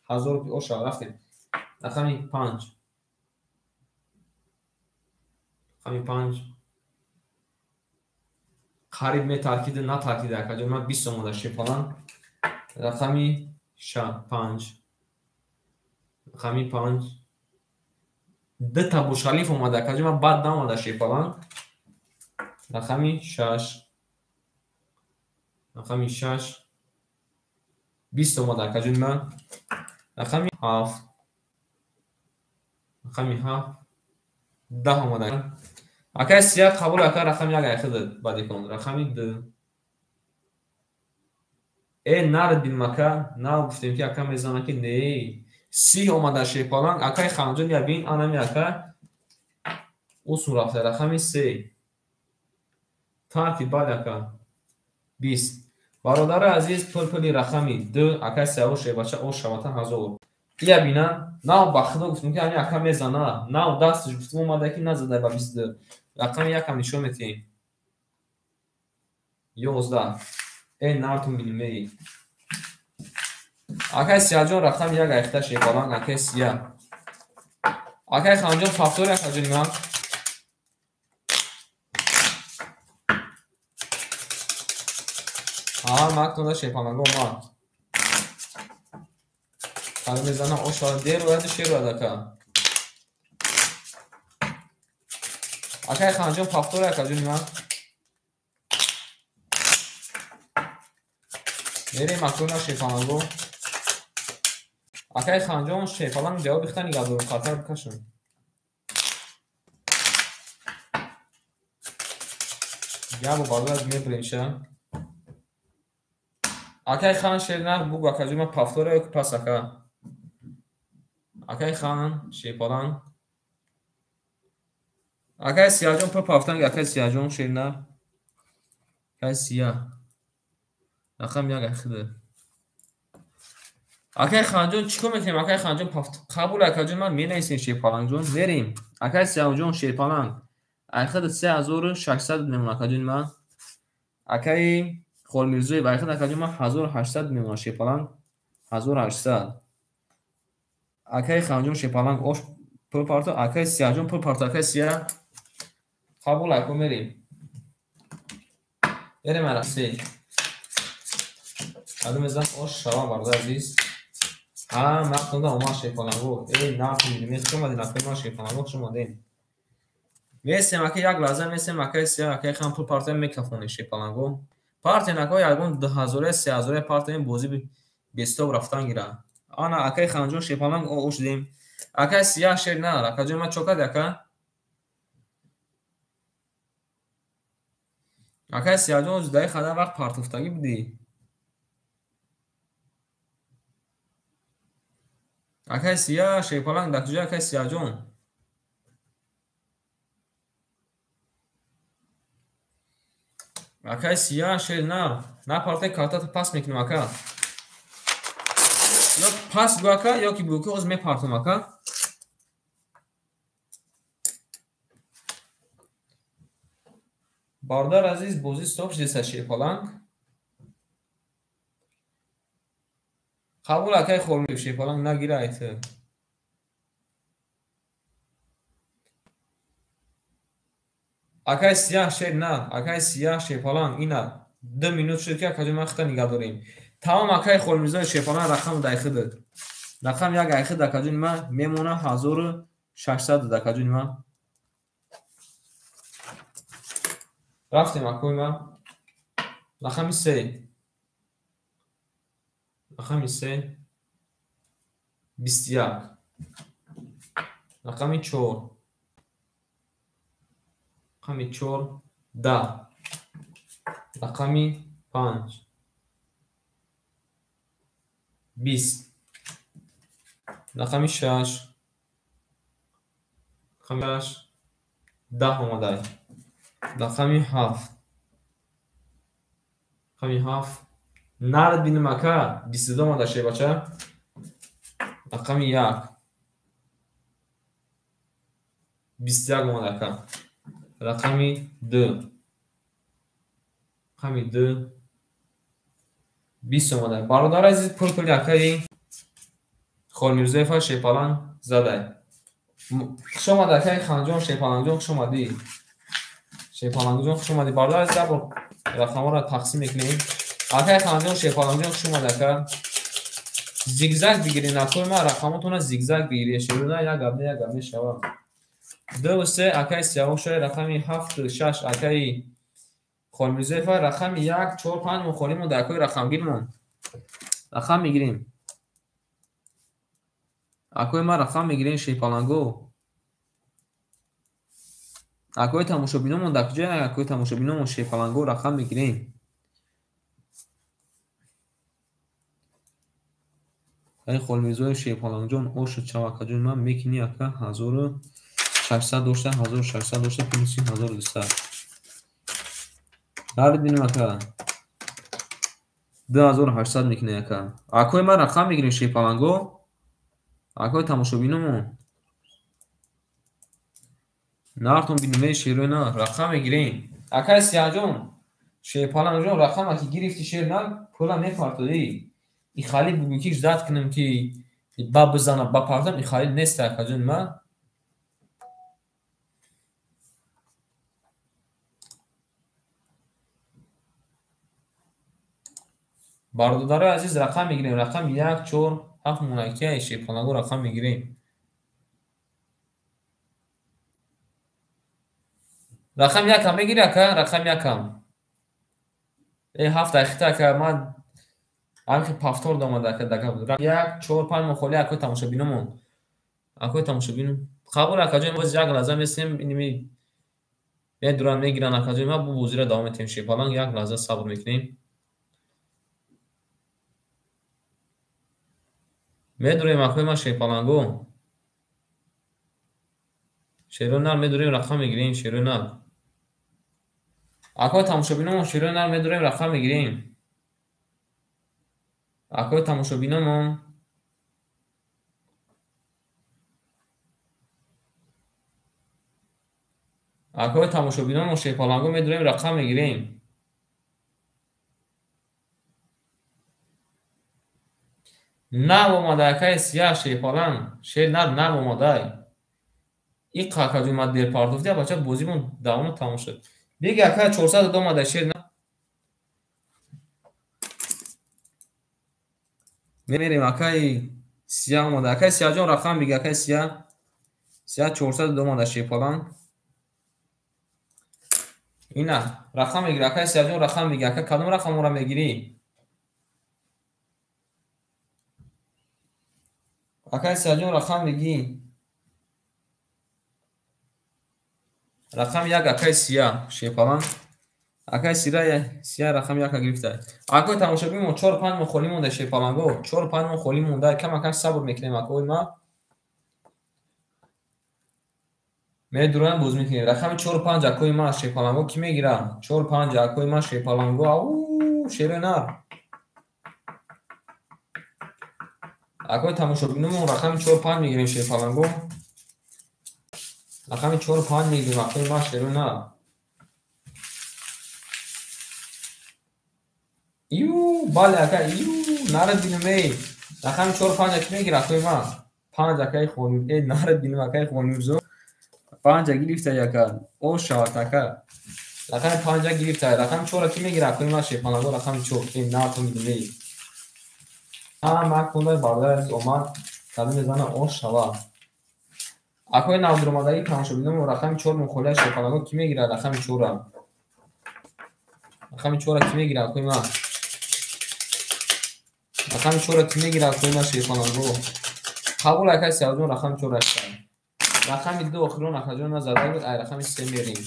рупи оша рафтем. Рақами 5. Рақами 5 қариб метаркида натаркида акаҷон ман 20 омада шерпаланг. Рақами 5. Рақами 5 ду та бошалиф омада акаҷон ман бад наомада шерпаланг. Рақами 6. Рақами 6 20 омада акаҷон ман. Рақами 7. Рақами 7 10 омада. Акай Сия қабул ака рақами 1 айхид бадикон. Рақами 2. Нард бин мака, нав гуфтем ки ака мезана ки не. 30 омада шерпаланг. Акай Ханҷон ябин анами ака усун рафта. Рақами 3. Тарки бале ака 20. Бародари азиз, пул-пули рақами 2 акай Сиёвуш шербача ошавата 1000. Ия бина, нав ба худо гуфтем ки ами ака мезана, нав дасташ гуфтем омада ки назада ба 22. Рақами 1 ҳам нишон метиҳем. 11. Нартун бинем. Акай Сияҷон рақами 1 айхта шерпаланг. Акай Сия. Акай Ханҷон пафтори акаҷони ман. Ҳа, мактонда шерпаланго омад. Қадам мезана ошава дер ояду шер ояд ака. Акай Ханҷон пафтори акаҷони ман. Мерем акои ман шерпаланго. Акай Ханҷон шерпаланг ҷавоби хита нигаҳ дорум, хатар бикашам. Як бор барояд мебурем ша. Акай Хан шернар бугу акаҷони ман пафтора ё ки пас ака. Акай Хан шерпаланг. Акай Сияҷон пур пафтанг. Акай Сияҷон шернар. Акай Сия. Рақами 1 айхида. Акай Ханҷон чӣ кор мекунем? Акай Ханҷон қабул акаҷон ман менависем шерпалангҷон. Мерем. Акай Сиёвуҷон шерпаланг. Айхида 3600 мемона акаҷони ман. Акай Холмирзоев айхида акаҷон ман 1800 мемона шерпаланг. 1800. Акаи Ханҷон шепаланг ош пул парто, акаи Сияҷон пул парто, акаи Сия қабул аку мерем. Мерем ара се. Кадом мезан ош шава бародари азиз. Ҳа, нақлда омад шепаланго. Эй, нақл мидим, хуш омадин, акаи ман шепаланго хуш омадин. Месем ака як лаҳза месем акаи Сия, акаи Хан пул партоем мекафонем шепаланго. Партен ака ягон 2000 3000 партоем бозӣ бестоп рафтан гира. Ана акаи Ханҷон шепаланг ош дидем. Акаи Сия шер нар, акаҷон ман чо карди ака? Акаи Сияҷон даи хада вақт партофтагӣ будӣ. Акаи Сия шерпаланг дар куҷо акаи Сияҷон? Акаи Сия шер нар, напартай картата пас мекунам ака. Ё пас гӯ ака, ё ки бигӯ ки ҳозир мепартам ака. Бародар азиз, бозӣ стоп шудеса шерпаланг. Қабул акаи Холмиев шерпаланг нагира айт. Акаи Сия шер на, акаи Сия шерпаланг ина 2 минут шуд ки акаҷон ман хита нигаҳ дорем. Тамом акаи Холмирзоев шерпаланг рақам дайхидад. Рақам як айхид акаҷони ман мемона 1600 акаҷони ман. Рафтем акои ман. Рақами 3. Рақами 3 21. Рақами 4. Рақами 4 10. Рақами 5 20. Рақами 6. Рақами 6 10 омадай. Рақами 7. Рақами 7 нард бинем ака 22 омада шебача. Рақами 1 21 омада ака. Рақами 2. Рақами 2 20 омада. Бародари азиз, пул пули акаи Холмирзоева шерпаланг задай. Хуш омад акаи Ханҷон шерпалангҷон, хуш омадӣ. Шерпалангҷон хуш омадӣ. Бародари азиз, як бор рақамҳоро тақсим мекунем. Акаи Ханҷон шерпалангҷон хуш омад ака. Зигзаг бигиред акои ман, рақамотонро зигзаг бигиред. Шерона як гап не, як гап мешавад. 2 3 акаи Сиёвушай, рақами 7 6 акаи Холмирзоева, рақами 1 4 5 мо холимон дар акои рақамгирмон. Рақам мегирем. Акои ман рақам мегирем шерпаланго. Акои тамошобиномон дар куҷо? Акои тамошобиномон шерпаланго рақам мегирем. Акаи Холмирзоев шерпалангҷон ошу чав акаҷон ман мекунӣ ака 1600 дошта, 1600 дошта плюси 1200. Нард бинем ака. 2800 мекунӣ ака. Акои ман рақам мегирем шерпаланго. Акои тамошобиномон. Нартон бинем шерои на рақам мегирем. Акаи Сияҷон шерпалангҷон рақама ки гирифти шер на пула мепартоӣ. Ихали бугӯ ки ждат кунем ки ба бизана ба партам ихали нест акаҷон ман. Бародарои азиз, рақам мегирем. Рақам 1 4 7 монакияи шерпаланго рақам мегирем. Рақам 1 мегири ака, рақам 1. 7 дақиқа ака ман ҳамки пафтор домада ака дака буд. 1 4 5 мо холи акои тамошобиномон. Акои тамошобин қабул акаҷон, боз як лаҳза месем инми медуран мегиран акаҷон ман бу бозиро давом метем шерпаланг, як лаҳза сабр мекунем. Медурем акои ман шерпаланго. Шерои нар медурем рақам мегирем шерои нар. Акои тамошобиномон шерои нар медурем рақам мегирем. Акои тамошобиномон акои тамошобиномон шерпаланго медурем рақам мегирем. Нав омада акаи Сия шерпаланг. Шер нар нав омадай. И қакаҷон ма дер партофтия бача бозимон давомо тамом шуд. Биги акай 400 омада шер нар. Мерем акаи Сия омада. Акаи Сияҷон рақам биги акаи Сия. Сия 400 омада шерпаланг. Ина рақам мегири акаи Сияҷон рақам биги ака кадом рақамро мегирӣ? Акаи Сияҷон рақам бигӣ. Рақами 1 акаи Сия шерпаланг. Акаи Сия рақами 1 гирифта. Акои тамошобин мо 4-5 моҳ холӣ монда шерпаланго. 4-5 моҳ холӣ монда. Кам-кам сабр мекунем акои ма. Медурам боз мекунем. Рақами 4-5 акои ма шерпаланго ки мегирам? 4-5 акои ма шерпаланго. Ау, шерои нар. Акои тамошобинумон рақами 4-5 мегирем шерпаланго. Рақами 4-5 мегирем акои ма шерои нар. Ю, бале ака, ю, нарад бинам эй. Рақами 4-5 ки мегир акои ма? 5 акаи Хоним, эй нарад бинам акаи Хонимзо. 5 гирифта яка. О шават ака. Рақами 5 гирифта. Рақами 4 ки мегир акои ма шерпаланго рақами 4. Эй натон бинам эй. Ҳама кундай бародар азиз омад. Кадом мезана о шава. Акои навдуромадаги тамошобинон рақами 4 мухолия шерпаланго ки мегирад рақами 4-ра? Рақами 4-ра ки мегирад акои ма? Рақами 4-ра ки мегирад акои ма шерпаланго? Қабул акаи Сияҷон рақами 4 аста. Рақами 2 охирон акаҷон ма зада буд, ай рақами 3 мерем.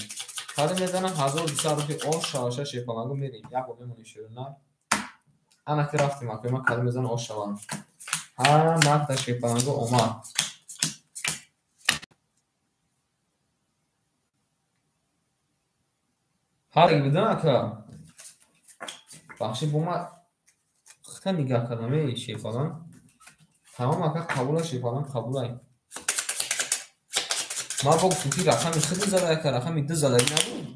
Кадом мезана 1200 рупи о шаваша шерпаланго мерем. Як бор мемонем шерона. Ана ки рафтем акои ма кадом мезана о шава. Ҳа макта шерпаланго омад. Ҳар бидам ака. Бахши бо ма хта нигаҳ кардам эй шерпаланг. Тамом ака қабула шерпаланг қабулай. Ма бо гуфтам ки рақами худ зада ака рақами 2 задаги набуд.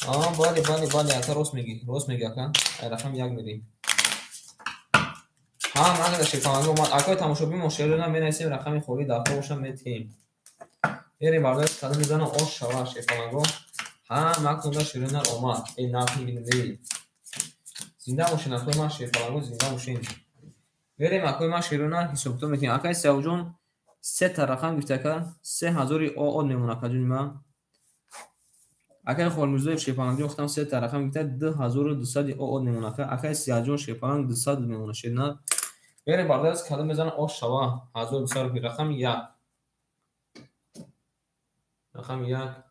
А бале бале бале ака рост мегӣ, рост мегӣ ака. Ай рақами 1 мерем. Ҳа ман шерпаланг омад. Акои тамошобин мо шерона менависем рақами холӣ дар бошам метем. Мерем бародар кадом мезана ош шава шерпаланго. Ҳа макунда шерона омад. Эй нақл бинем эй. Зинда бошин акои ман шерпаланго зинда бошин. Мерем акои ман шерона ҳисоб-китоб мекунем. Акаи Сияҷон 3 та рақам гирифта ака. 3000 ОО мемонад акаҷони ман. Акаи Холмирзоев шерпалангҷон худам 3 та рақам гирифта 2200 ОО мемонад ака. Акаи Сияҷон шерпаланг 200 мемонад шерна. Мерем бародар кадом мезана ош шава 1200 рупи рақами 1. Рақами 1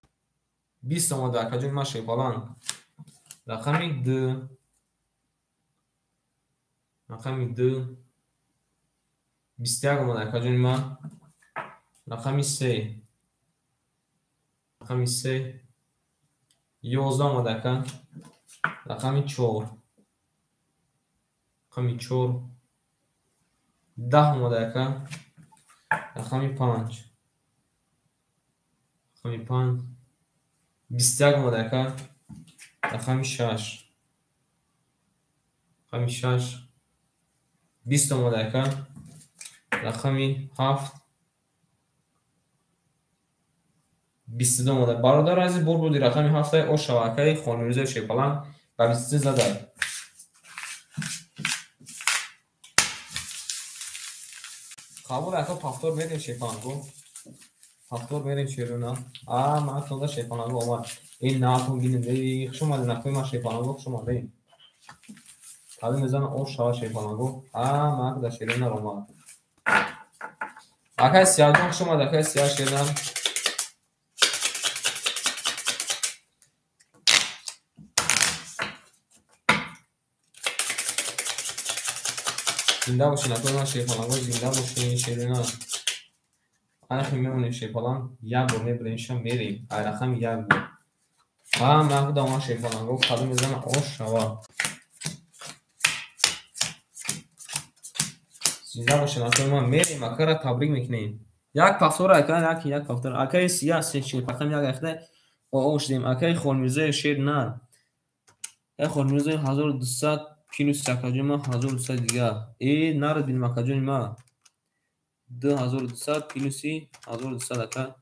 20 омада акаҷони ман шерпаланг. Рақами 2 рақами 2 21 омада акаҷони ман. Рақами 3 рақами 3 11 омада ака. Рақами 4 рақами 4 10 омада ака. Рақами 5 рақами 5 21 омада ака. Рақами 6 рақами 6 20 омада ака. Рақами 7 22 омада. Бародар азиз бур буди рақами 7 о шава акаи Хонмирзоев шерпаланг ба 23 задай. Қабул ака пафтор мерем шерпаланго. Пафтор мерем шерона. А ман тонда шерпаланго омад. Эй натон бинем эй хуш омадед акои ман шерпаланго хуш омадед. Кадом мезана о шава шерпаланго. А ман да шерона омад. Акаи Сияҷон хуш омад акаи Сия шерона. Зинда бошин акои ман шерпаланго зинда бошин шерона. Ана мемонем шерпаланг як бор мебурем ша мерем. Ай рақами 1 бор. Ҳа ман худам ман шерпаланго кадом мезана ош шава. Зинда бошин акои ман мерем акара табрик мекунем. Як пафтор ака як пафтор. Акаи Сия шерпаланг як ахта ОО шудем. Акаи Холмирзоев шер нар. Акаи Холмирзоев 1200 Плюс акаҷони ман 1200 дига. Нарад бинем акаҷони ман. 2200 плюси 1200 ака.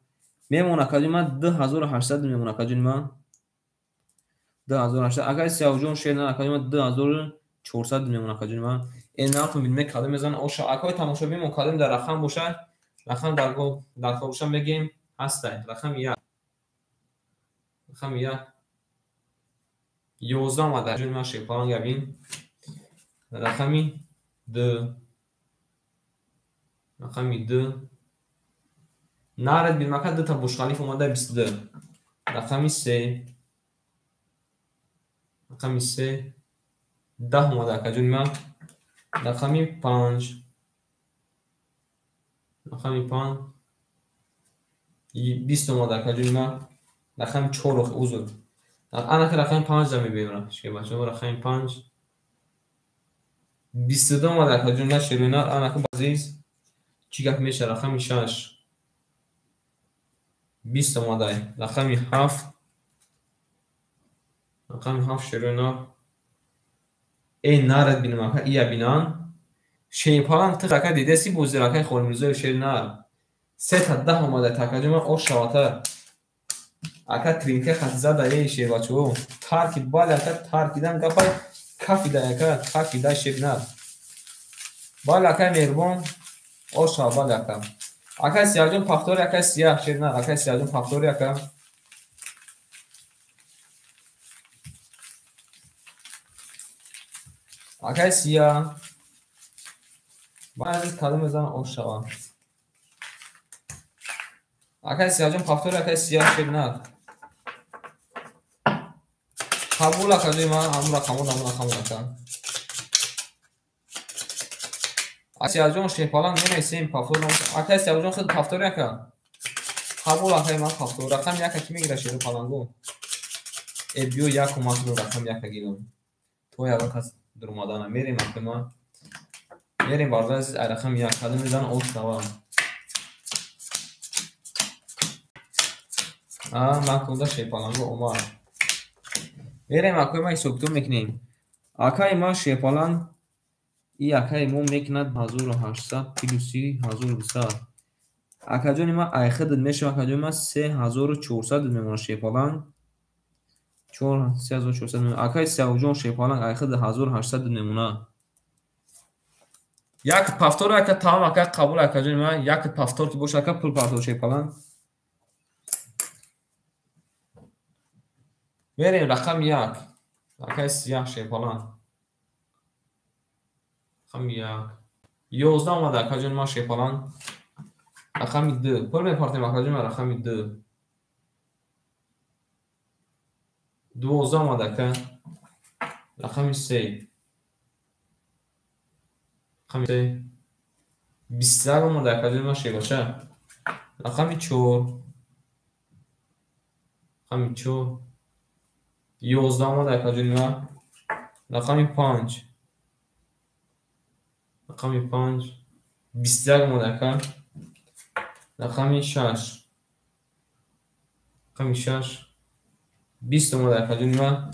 Мемон акаҷони ман 2800 мемон акаҷони ман. 2800. Акаи Сиёвҷон шер нар акаҷони ман 2400 мемон акаҷони ман. Нархо бинем кадом мезанад оша. Акои тамошобинмон кадом дар рақам бошад, рақам дар кор боша мегем ҳастай. Рақами 1. Рақами 1. 11 омада акаҷони ман шерпаланг бин. Рақами 2. Рақами 2. Нарад бинем ака дута бушқалиф омада 22. Рақами 3. Рақами 3. 10 омада акаҷони ман. Рақами 5. Рақами 5. 20 омада акаҷони ман. Рақами 4 узр. Анаки рақами 5 да мебинам. Шербачаҳо рақами 5. 22 омада акаҷони ман шерои нар. Анаки азиз чӣ гап меша? Рақами 6. 20 омада. Рақами 7. Рақами 7 шерои нар. Нарад бинем ака, ия бинан. Шерпаланг тих ака дидаси бози ракаи Холмирзоев шери нар. 3 та 10 омада такаҷони ман ош шавата. Ака тринка хат зада шербачаҳо. Тарки бале ака таркидан гапай кафида ака таркида шери нар. Бале акай меҳрубон ош шава бале ака. Акай Сияҷон пахтори акай Сияҳ шери нар. Акай Сияҷон пахтори ака. Акай Сияҳ. Баъд кадом мезанад ош шава. Акай Сияҷон пахтори акай Сияҳ шери нар. Қабул акаҷони ман ҳамун рақамон ҳамун рақамон ака. Сияҷон шерпаланг менависем пафтор. Акай Сияҷон худ пафтори ака. Қабул акаи ман пафтор. Рақами яка ки мегирад шеру палангу? Биё як кӯмак кунем рақами яка гирам. То ягон кас дуромадана. Мерем акаи ман. Мерем бародари азиз ай рақами 1 кадом мезанад ош шава. Ман кунда шерпалангу омад. Мерем акаи ман ҳисобкитоб мекунем. Акаи ман шерпаланг и акаи мо мекунад 1800 плюси 1200. Акаҷони ман айхидд мешава акаҷони ман 3400 мемонад шерпаланг. 3400 мемонад. Акаи Сиёвҷон шерпаланг айхидд 1800 мемонад. Як пафтор ака тамом ака қабул акаҷони ман. Як пафтор ки боша ака пул партов шерпаланг. Мерем рақами 1. Акаи Сияҳ шерпаланг. Рақами 1. 11 омада акаҷони ман шерпаланг. Рақами 2. Пул мепартем акаҷони ман рақами 2. 12 омада ака. Рақами 3. Рақами 3. 21 омада акаҷони ман шербача. Рақами 4. Рақами 4. 11 омада акаҷони ман. Рақами 5. Рақами 5. 21 омада ака. Рақами 6. Рақами 6. 20 омада акаҷони ман.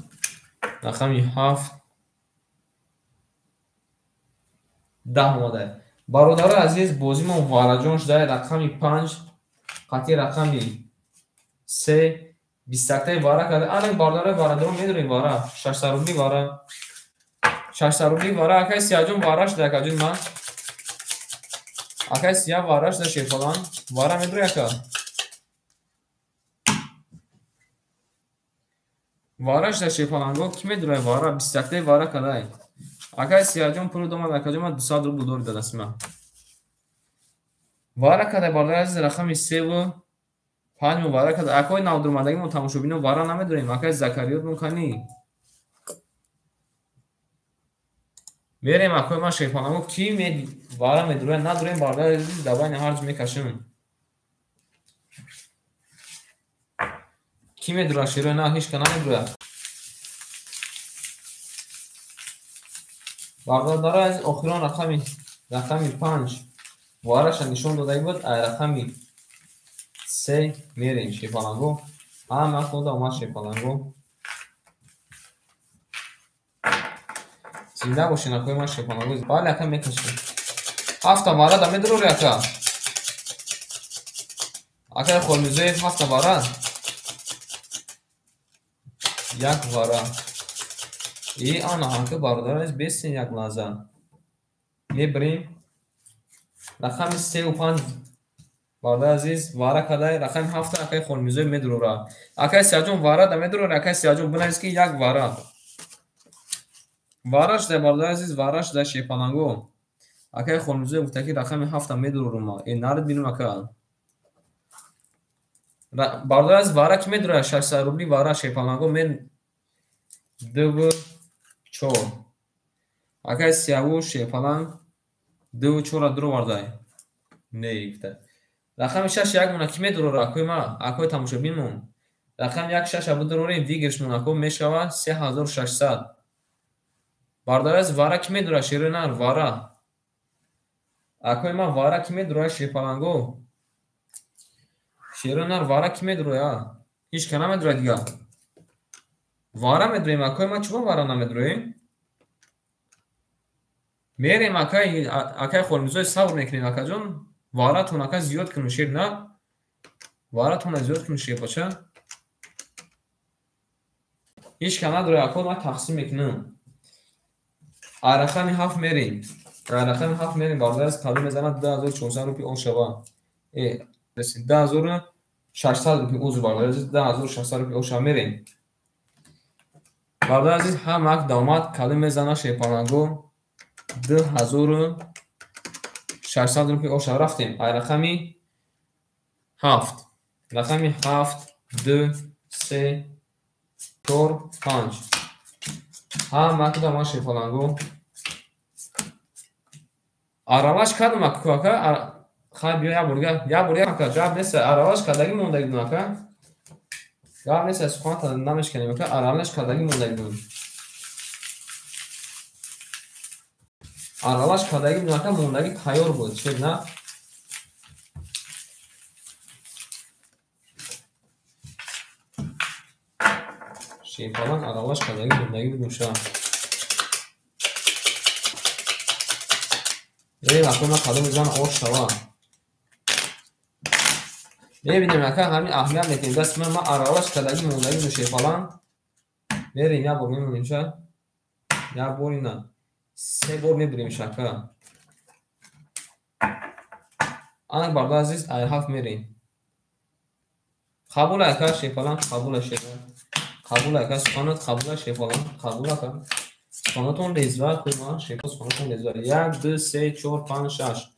Рақами 7. 10 омада. Бародарои азиз бозимон вараҷон шуда. Рақами 5 қатъи рақами 3 21таи вара карда. Ана бародарои варадорон медонем вара. 600 рубли вара. 600 рубли вара. Акаи Сияҷон вара шуда акаҷони ман. Акаи Сияҳ вара шуда шерпаланг. Вара медурӣ ака? Вара шуда шерпаланго ки медурад вара? 21таи вара кардай. Акаи Сияҷон пул домад акаҷон ман 200 рубл дори дадасти ман. Вара кардай бародари азиз рақами 3 ва 5 мо вара карда. Акои навдурмадагӣ мо тамошобино вара намедорем. Акаи Закариёт мо кани. Мерем акои ман шерпаланго ки вара медурад надорем бародари азиз давайни ҳарҷ мекашем. Ки медурад шерои на ҳеч ка намедурад. Бародарои азиз охирон рақами 5 вараша нишон додагӣ буд. Ай рақами 3 мерем шерпаланго. Ҳама худа омад шерпаланго. Зинда бошед, акои ман шерпаланго. Бале, ака, мекашем. Ҳафта вара да медурори, ака. Акаи Холмирзоев, ҳафта вара. Як вара. И ана ҳака, бародари азиз, бесен як лаҳза. Мебирем. Рақами сеу панҷ, бародари азиз, вара кадай, рақами ҳафта акаи Холмирзоев медурора. Акаи Сияҷон, вара да медурори, акаи Сияҷон, бинавис ки як вара. Вара шуда, бародари азиз, вара шуда шерпаланго. Акаи Холмирзоев гуфта ки рақами ҳафта медурорум. Э, нарид бинум, ака. Бародари азиз, вара ки медурора? 600 рубли вара шерпаланго мен дуву чор. Акаи Сиявуш шерпаланг дуву чорра дуровардай. Не, гуфта. Рақами шаш як мона ки медурора, акои ма, акои тамошобинмон. Рақами як шаша бидурорем, выигрыш мон, ако, мешава 3600. Бародари азиз, вара ки медурора, шери нар, вара. Акои ма, вара ки медурора, шерпаланго. Шери нар, вара ки медуроя? Ҳеҷ ка намедуроя дига. Вара медуроем, акои ма, чуба вара намедуроем? Мерем, акаи Холмирзоев, сабр мекунем, акаҷон. Варатон, ака, зиёд кунем, шер на. Варатона зиёд кунем, шербача. Ҳеҷ ка надуроя, ако, ман тақсим мекунам. Рақами ҳафт мерем. Рақами ҳафт мерем, бародари азиз, қабул мезанад 2400 рупи он шава. Э, 2600 рупи, узр, бародари азиз, 2600 рупи он шава мерем. Бародари азиз, ҳамак давомад қабул мезанад шерпаланго 2600 рупи он шава рафтем. Ай рақами ҳафт. Рақами ҳафт, ду, се, чор, панҷ. Ҳамак давомад шерпаланго. Араваш кардам, ака. Хай, биё, як бор, як бор, ака, гап нест, араваш кардаги мондаги будам, ака. Гап нест, суханта намешканем, ака, араваш кардаги мондаги будам. Аралаш кардаги будам, ака, мондаги тайёр буд, шер на. Шерпаланг аралаш кардаги мондаги будам ша. Мерем, ака, ман қадам мезанам, ош шава. Мебинем, ака, ҳамин аҳамият мекунем. Дасти ман аралаш кардаги мондаги будам шерпаланг. Мерем, як бор мемонем ша. Як бор ина. Се бор мебурем ша, ака. Ана, бародари азиз, ай ҳафт мерем. Қабул, ака, шерпаланг, қабул, шерпаланг. Қабул, ака, суханат қабул, шерпаланг, қабул, ака. Суханатон лезва, кума, шерпаланг, суханатон лезва. Як, ду, се, чор, панҷ, шаш.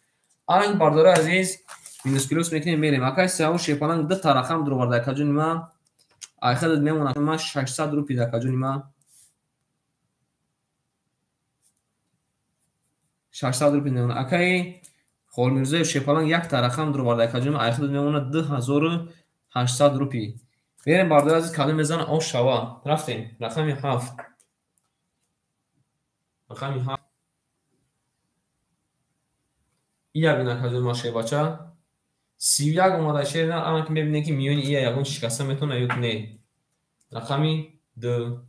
Ана, бародари азиз, минус плюс мекунем, мерем. Акаи Сиявуш шерпаланг ду та рақам дуроварда, акаҷони ман. Ай хадат мемонад ман 600 рупи, акаҷони ман. 600 рупи мемонад. Акаи Холмирзоев шерпаланг як та рақам дуроварда, акаҷони ман. Ай хадат мемонад 2800 рупи. Мерем, бародари азиз, кадом мезанад ош шава. Рафтем. Рақами ҳафт. Рақами ҳафт. Ия бин, акаҷони ман, шербача. 31 омада, шер на, ана ки мебинем ки миёни ия ягон шикаста метавонад ё не. Рақами ду.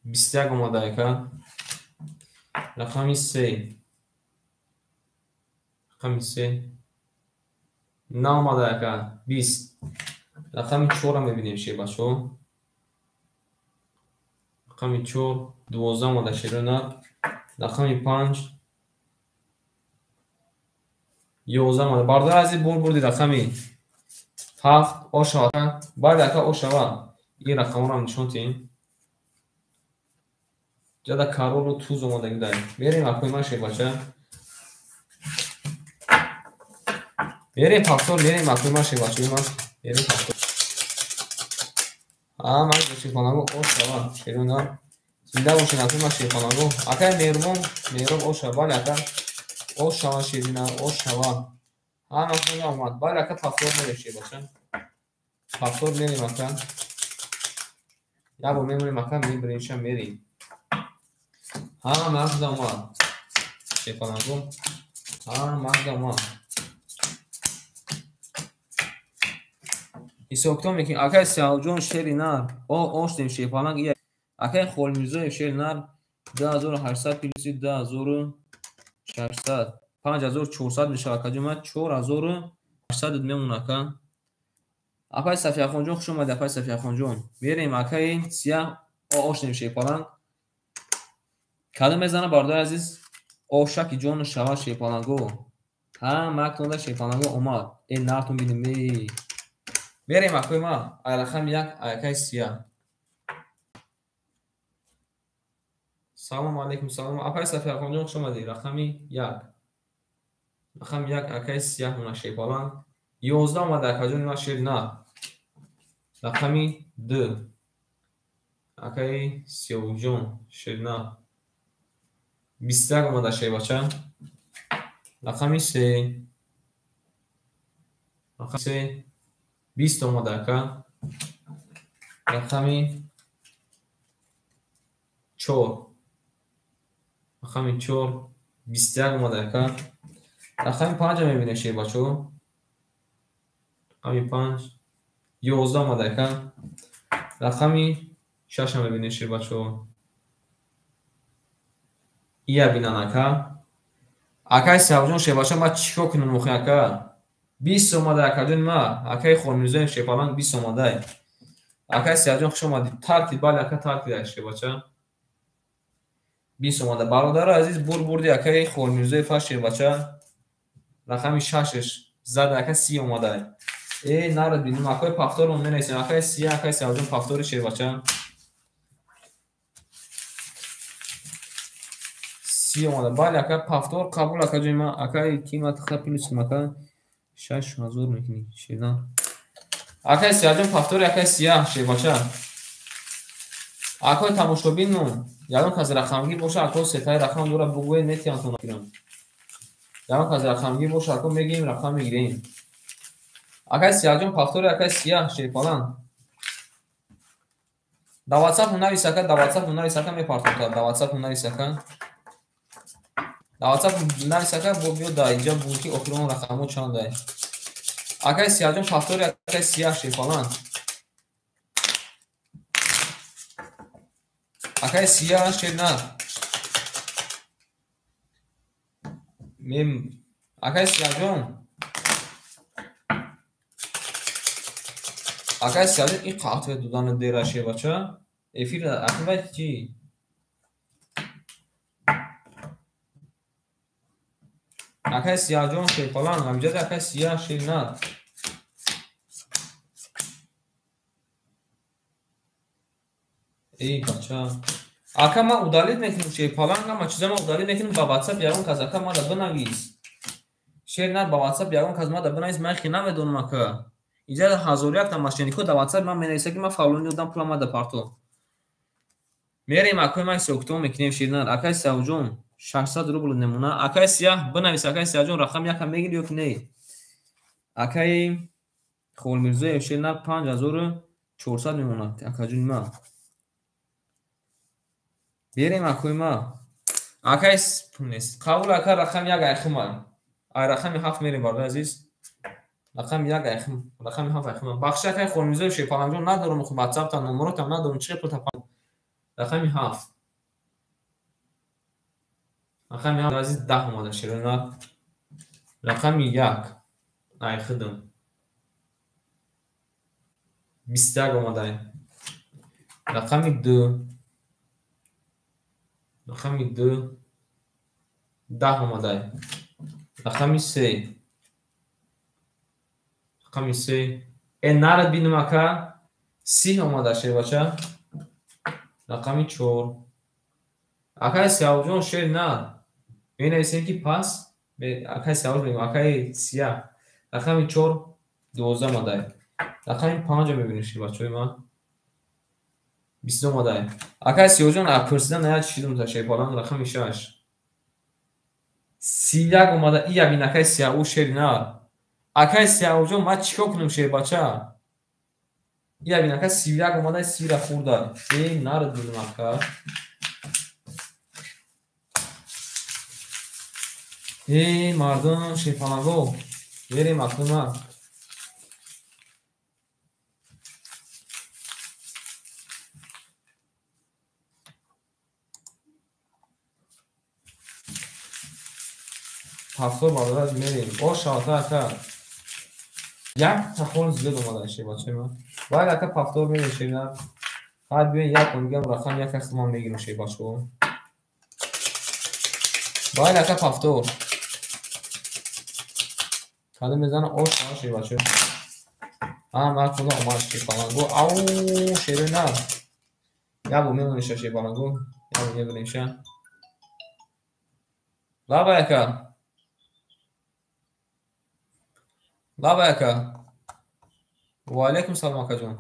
21 омада, ака. Рақами се. Рақами се. Наомада, ака. 20. Рақами чорро мебинем, шербачаҳо. Рақами чор, 12 омада, шерона. Рақами панҷ. 11 омада. Бародари азиз, бор бурди рақами ҳафт, ошава. Бале, ака, ошава. Ин рақамҳоро нишон диҳем. Ҷада каролу туз омадаги дай. Мерем, акои ман, шербача. Мерем повтор, мерем, акои ман, шербачаи ман. Мерем повтор. А, ман шерпаланго ошава. Шерона. Зинда бошед, акои ман, шерпаланго. Акаи Меҳрубон, Меҳроб ошава. Бале, ака. Ошава, шерина, ошава. Ҳама хона омад. Бале, ака, повтор мерем, шербача. Повтор мерем, ака. Як бор мемонем, ака, мебирем, ша мерем. Ҳама худа омад. Шерпаланго. Ҳама худа омад. Ҳисобкитоб мекунем. Акаи Сиёвҷон, шери нар. О, оштем шерпаланг ия. Акай Холмирзоев шери нар 2800 плюси 2600 5400 мешавад акаҷон ма 4800 мемонад ака. Апай Сафияхонҷон хуш омадед, апай Сафияхонҷон. Мерем акаи сияҳ ошнем шерпаланг. Кадом мезана бародари азиз? Ошаки ҷону шава шерпаланго. Ҳамаактонда шерпаланго омад. Э нартон бинем. Мерем акои ма. Ай рақами як акаи сияҳ. Салом алейкум, салом. Апай Сафияхонҷон хуш омадед. Рақами як. Рақами як акаи сияҳ мона шерпаланг. 11 омада акаҷони ма шер нар. Рақами 2 акаи Сиёвуҷон шер нар. 21 омада шербача. Рақами 3. Рақами 3 20 омада ака. Рақами 4. Рақами 4 21 омада ака. Рақами 5 мебинем шербачо. Рақами 5 11 омада ака. Рақами 6 мебинем шербачо. Ия бинан ака. Акаи Сиёвуҷон шербача ма чӣ кор кунам охи ака? 20 омада акаҷони ма. Акаи Холмирзоев шерпаланг 20 омадай. Акаи Сиёвуҷон хуш омадед. Тартиб, бале ака тартиб шербача. 20 омада. Бародари азиз бурди акаи Холмирзоев ҳаст шербача. Рақами 6-ш зада ака 30 омадай. Э нарад бинем акаи пафторро менависем. Акаи Сия, акаи Сиёвуҷон пафтори шербача. 30 омада. Бале ака пафтор қабул акаҷони ма. Акаи ки ма тахта плюс ака 6000 мекунӣ шернар. Акаи Сиёвуҷон пафтори акаи Сия шербача. Акои тамошобинмон ягон кас рақамгир боша ако сетаи рақам дора бугӯед метиҳам тон. Ягон кас рақамгир боша ако мегирем рақам мегирем. Акаи Сиёвуҷон пафтори акаи Сия шерпаланг. Дар WhatsApp навис ака, дар WhatsApp навис ака мепартом та. Дар WhatsApp навис ака. Дар WhatsApp навис ака бо биё дар инҷа бугӯ ки охирон рақамҳо чандай. Акаи Сиёвуҷон пафтори акаи Сия шерпаланг. Акаи Сия шернар. Мем акаи Сиёвуҷон. Акаи Сиёвуҷон ин қаҳтве додани дера шербача. Эфир аквай чӣ? Акаи Сиёвуҷон шерпаланг, ҳамҷади акаи Сия шернар. Эй бача. Ака ма удалить мекунам шерпаланг, ама чиза ма удалить мекунам ба WhatsApp ягон кас ака мада бинавис. Шернар ба WhatsApp ягон кас мада бинавис, ман хе намедонам ака. Инҷа 1001 та мошеннико дар WhatsApp ман менависа ки ман фалони одам пула мада парто. Мерем акои ман ҳисобкитоб мекунем шернар. Акаи Сиёвуҷон 600 рубл намуна. Акаи Сиёҳ бинавис акаи Сиёвуҷон рақам якам мегири ё ки не? Акаи Холмирзоев шернар 5400 мемонад акаҷони ман. Берем акои ма. Акаи нест. Қабул ака рақам як айхима. Ай рақами 7 мерем бародари азиз. Рақами як айхим, рақами 7 айхима. Бахши акаи Холмирзоев шерпалангҷон надорам, хуб WhatsApp та номеротам надорам, чӣ пул тапам. Рақами 7. Рақами 7 азиз 10 омада шернар. Рақами 1 айхидам. 21 омада. Рақами 2. Рақами 2 10 омада. Рақами 3. Рақами 3. Э нарад бинам ака 30 омада шербача. Рақами 4. Акаи Сиёвуҷон шер нар. Менависем ки пас акаи Сиёвуҷ мегӯям акаи Сия. Рақами 4 12 омада. Рақами 5 мебинем шербачаҳои ман. 22 омада. Акаи Сиёвуҷон пурсидан наяд чӣ дум шерпаланг рақами 6. 31 омада. Ия бин акаи Сиёвуҷ шер нар. Акаи Сиёвуҷон ман чӣ кор кунам шербача? Ия бин ака 31 омада 30 ра хӯрда. Э нарад бинам ака. Э мардум шерпаланго. Берем акума. Повтор бародар мерем. О шавата ака. Як тахол зиёд омада шебачаи ман. Баъд ака повтор мерем шена. Ҳад биён як мегам рақам як хидмат мегирем шебачо. Баъд ака повтор. Кадом мезана о шава шебачо. Ам акуна омад шепаланго. Ау шерена. Ябу мемониша шепаланго. Ябу мебиниша. Лаба ака. Лаба ака. Ва алейкум салом акаҷон.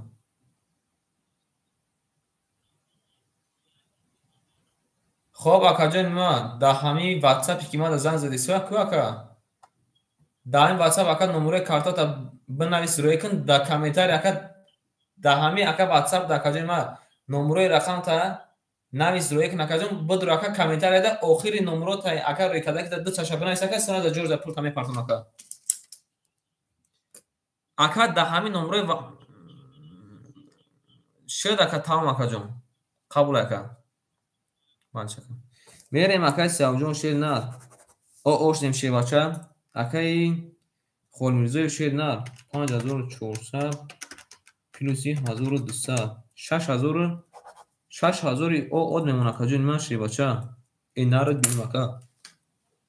Хоб акаҷон ман дар ҳамин ватсапе ки ман занг задӣ сӯя ку ака? Дар ҳамин ватсап ака номерои картата бинавис рӯя кун дар комментарий ака дар ҳамин ака ватсап дар акаҷон ман номерои рақамта навис рӯя кун акаҷон бидур ака комментарияда охири номерота ака рӯй карда ки ду чаша бинавис ака сона дар ҷорҷа пулта мепартон ака. Ака дар ҳамин номерои шуд ака тамом акаҷон. Қабул ака. Мерем акаи Сиёвҷон шер нар. О ошдем шербача. Акаи Холмирзоев шер нар. 5400 плюси 1200. 6000 6000 о од мемон акаҷон ман шербача. Э нар дим ака.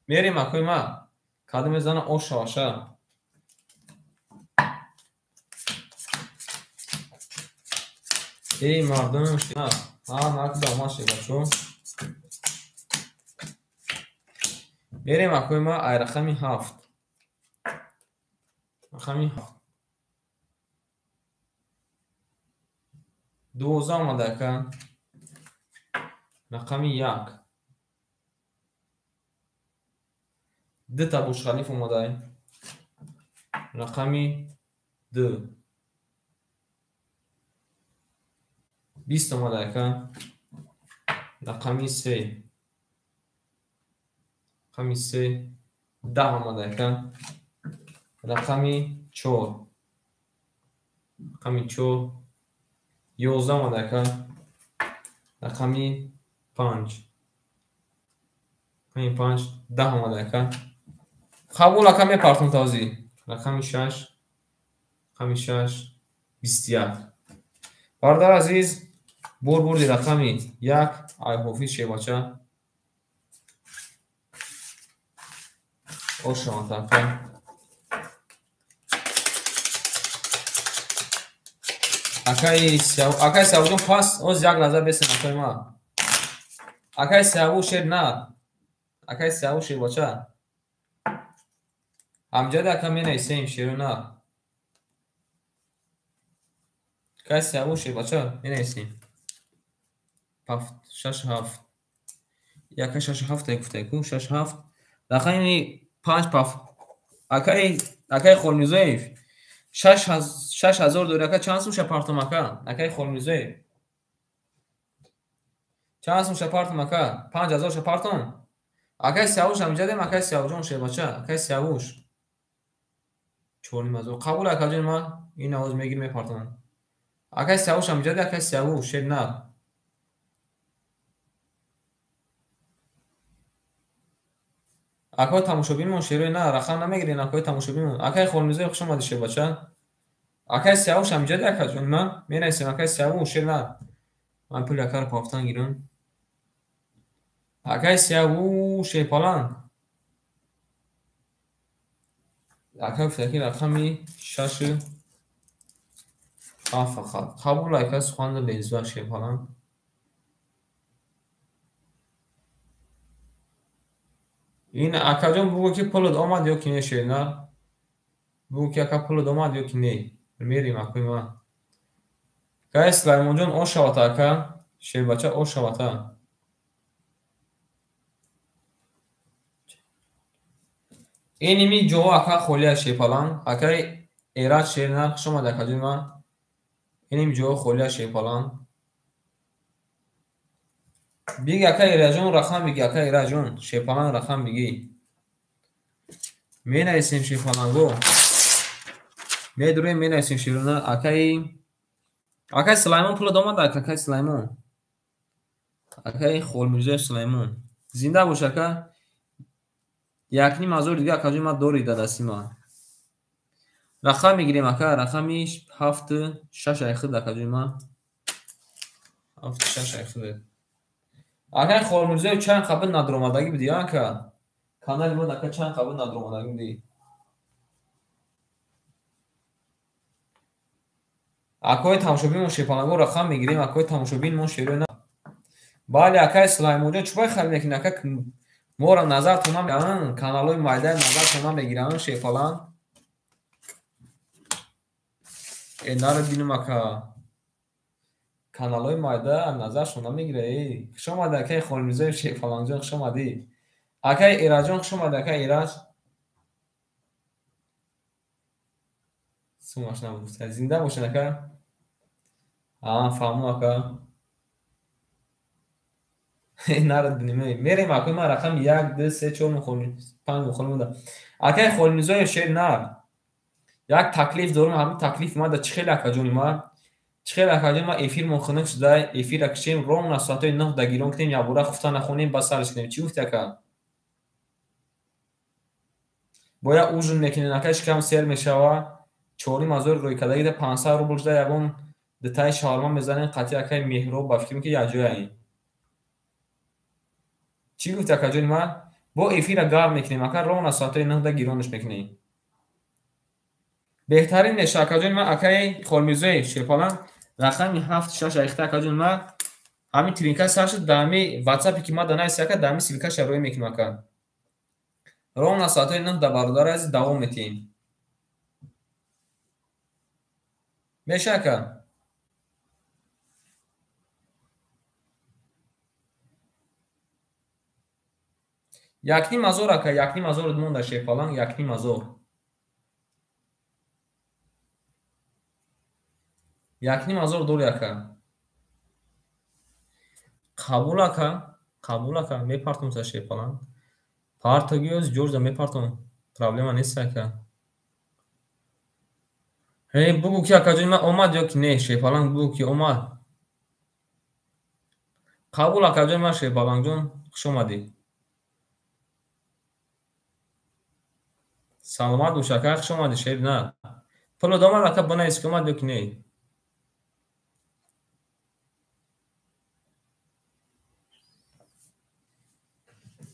Мерем акои ма. Кадом мезана о шаваша. Эй мардум шер нар. Ҳа накда омад шербачо. Мерем акои ма ай рақами 7. Рақами 7. 12 омада ака. Рақами 1. Дута Бурҷ-Халиф омадай. Рақами 2. 20 омада ака. Рақами 3. Рақами 3. 10 омада ака. Рақами 4. Рақами 4. 11 омада ака. Рақами 5. Рақами 5. 10 омада ака. Қабул ака мепартон тавзи. Рақами 6. Рақами 6. 21. Бародар азиз, бурди рақами 1 ай ҳофиз шебача. Ошаванд ака. Акаи Сиёвҷон пас оз як лаҳза бесен акои ман. Акаи Сиёву шер нар. Акаи Сиёву шербача. Ҳамҷади ака менависем шеру нар. Акаи Сиёву шербача менависем. 7 6 7. Яка 6 7 гуфта ку 6 7. Рақами 5 паф. Акаи Холмирзоев 6000 дори ака чанд сум шапартум ака? Акаи Холмирзоев чанд сум шапартум ака? 5000 шапартум? Акаи Сиёвуш ҳамҷадем акаи Сиёвҷон шербача. Акаи Сиёвуш 4500. Қабул акаҷон ман ин овоз мегир мепартонам. Акаи Сиёвуш ҳамҷаде акаи Сиёвуш шер нар. Акои тамошобинмон шерои на рақам намегирен акои тамошобинмон. Акаи Холмирзоев хуш омадӣ шербача. Акаи Сиёвуш ҳамҷаде акаҷон ман менависем акаи Сиёвуш шер нар. Ман пули акаро пафтан гирам. Акаи Сиёвуш шерпаланг. Ака гуфта ки рақами 6 7 фақат. Қабул ака суханро лезва шерпаланг. Ин акаҷон бугӯ ки пулат омад ё ки не шернар? Бугӯ ки ака пулат омад ё ки не? Мерем акои ман. Акаи Сулаймонҷон о шавата ака. Шербача о шавата. Иними ҷоҳо ака холия шерпаланг. Акаи Эраҷ шернар хуш омад акаҷони ман. Иними ҷоҳо холия шерпаланг. Биги ака Эраҷон рақам биги ака Эраҷон шерпаланг рақам биги. Менависем шерпаланго. Медурем менависем шерона акаи Сулаймон пулат омад ака акаи Сулаймон. Акаи Холмирзоев Сулаймон. Зинда бош ака. 1,5 ҳазор дига акаҷон ман дори дар дасти ман. Рақам мегирем ака, рақами ҳафту шаш айхуд акаҷони ман. Ҳафту шаш айхуд. Акай Холмирзоев чанд қабл надромадагӣ будӣ, ака? Канали мо ака чанд қабл надромадагӣ будӣ? Акои тамошобин мо шепаланго рақам мегирем, акои тамошобин мо шерои на. Бале, акай Сулаймонҷон, чӣ бай хал мекунӣ, ака? Моро назартон намегиранд, каналҳои майдаи назартон намегиранд, шепаланг. Э, наро бинум, ака. Каналҳои майда назаршон намегира. Э, хуш омадӣ, акаи Холмирзоев шепалангҷон, хуш омадӣ. Акаи Эраҷон, хуш омадӣ, акаи Эраҷ. Сумаш набуд. Зинда бошед, ака. А, фаҳмо, ака. Наро бинем. Мерем, акои ман рақами як, ду, се, чор, панҷ мухолим буда. Акаи Холмирзоев шер нар. Як таклиф дорум, ҳамин таклиф мада чӣ хеле акаҷони ман? Чӣ хеле акаҷони ман эфирмон хунук шуда, эфира кишем, ровно соатҳои 9 да гирон кунем, якбора хуфта нахонем, баъд сарш кунем. Чӣ гуфти, ака? Бояд ужин мекунем, ака, шикам сер мешава. 4,5 ҳазор рӯйкардагида 500 рубл шуда, ягон дутаи шаурма мезанем қатъи акаи Меҳроб, ба фикрам ки якҷояем. Чӣ гуфти, акаҷони ман? Бо эфира гарм мекунем, ака, ровно соатҳои 9 да гиронаш мекунем. Беҳтарин меша, акаҷони ман, акаи Холмирзоев шерпаланг, рақами ҳафт шаш айхта, акаҷони ман, ҳамин тринка сар шуд, дар ҳами ватсапе ки ман да нависи, ака, дар ҳами ссылка ша рӯй мекунем, ака. Ровно соатҳои 9 да, бародари азиз, давом метиҳем. Меша, ака? 1,5 ҳазор, ака, 1,5 ҳазор монда, шерпаланг, 1,5 ҳазор. 1,5 ҳазор дори, ака. Қабул, ака, қабул, ака, мепартом са шерпаланг. Партогиёз ҷорҷа мепартом. Проблема нест, ака. Э, бугӯ ки акаҷони ман омад ё ки не, шерпаланг, бугӯ ки омад. Қабул, акаҷони ман, шерпалангҷон, хуш омадӣ. Саломат бош, ака, хуш омадӣ, шер на. Пулот омад, ака, бинавис ки омад ё ки не.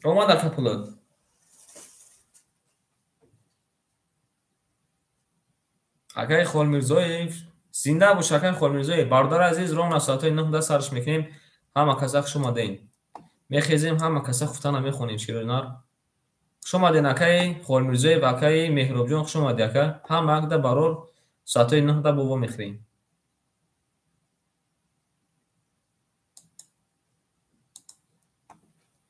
Омад, ака, пулот? Акаи Холмирзоев, зинда бош, акаи Холмирзоев. Бародари азиз, ровно соатҳои 9 да сарш мекунем. Ҳама каса хуш омадем. Мехезем, ҳама каса хуфтана мехонем, широи нар. Хуш омаден, акаи Холмирзоев, акаи Меҳробҷон, хуш омадӣ, ака. Ҳама акда барор соатҳои 9 да бо вомехӯрем.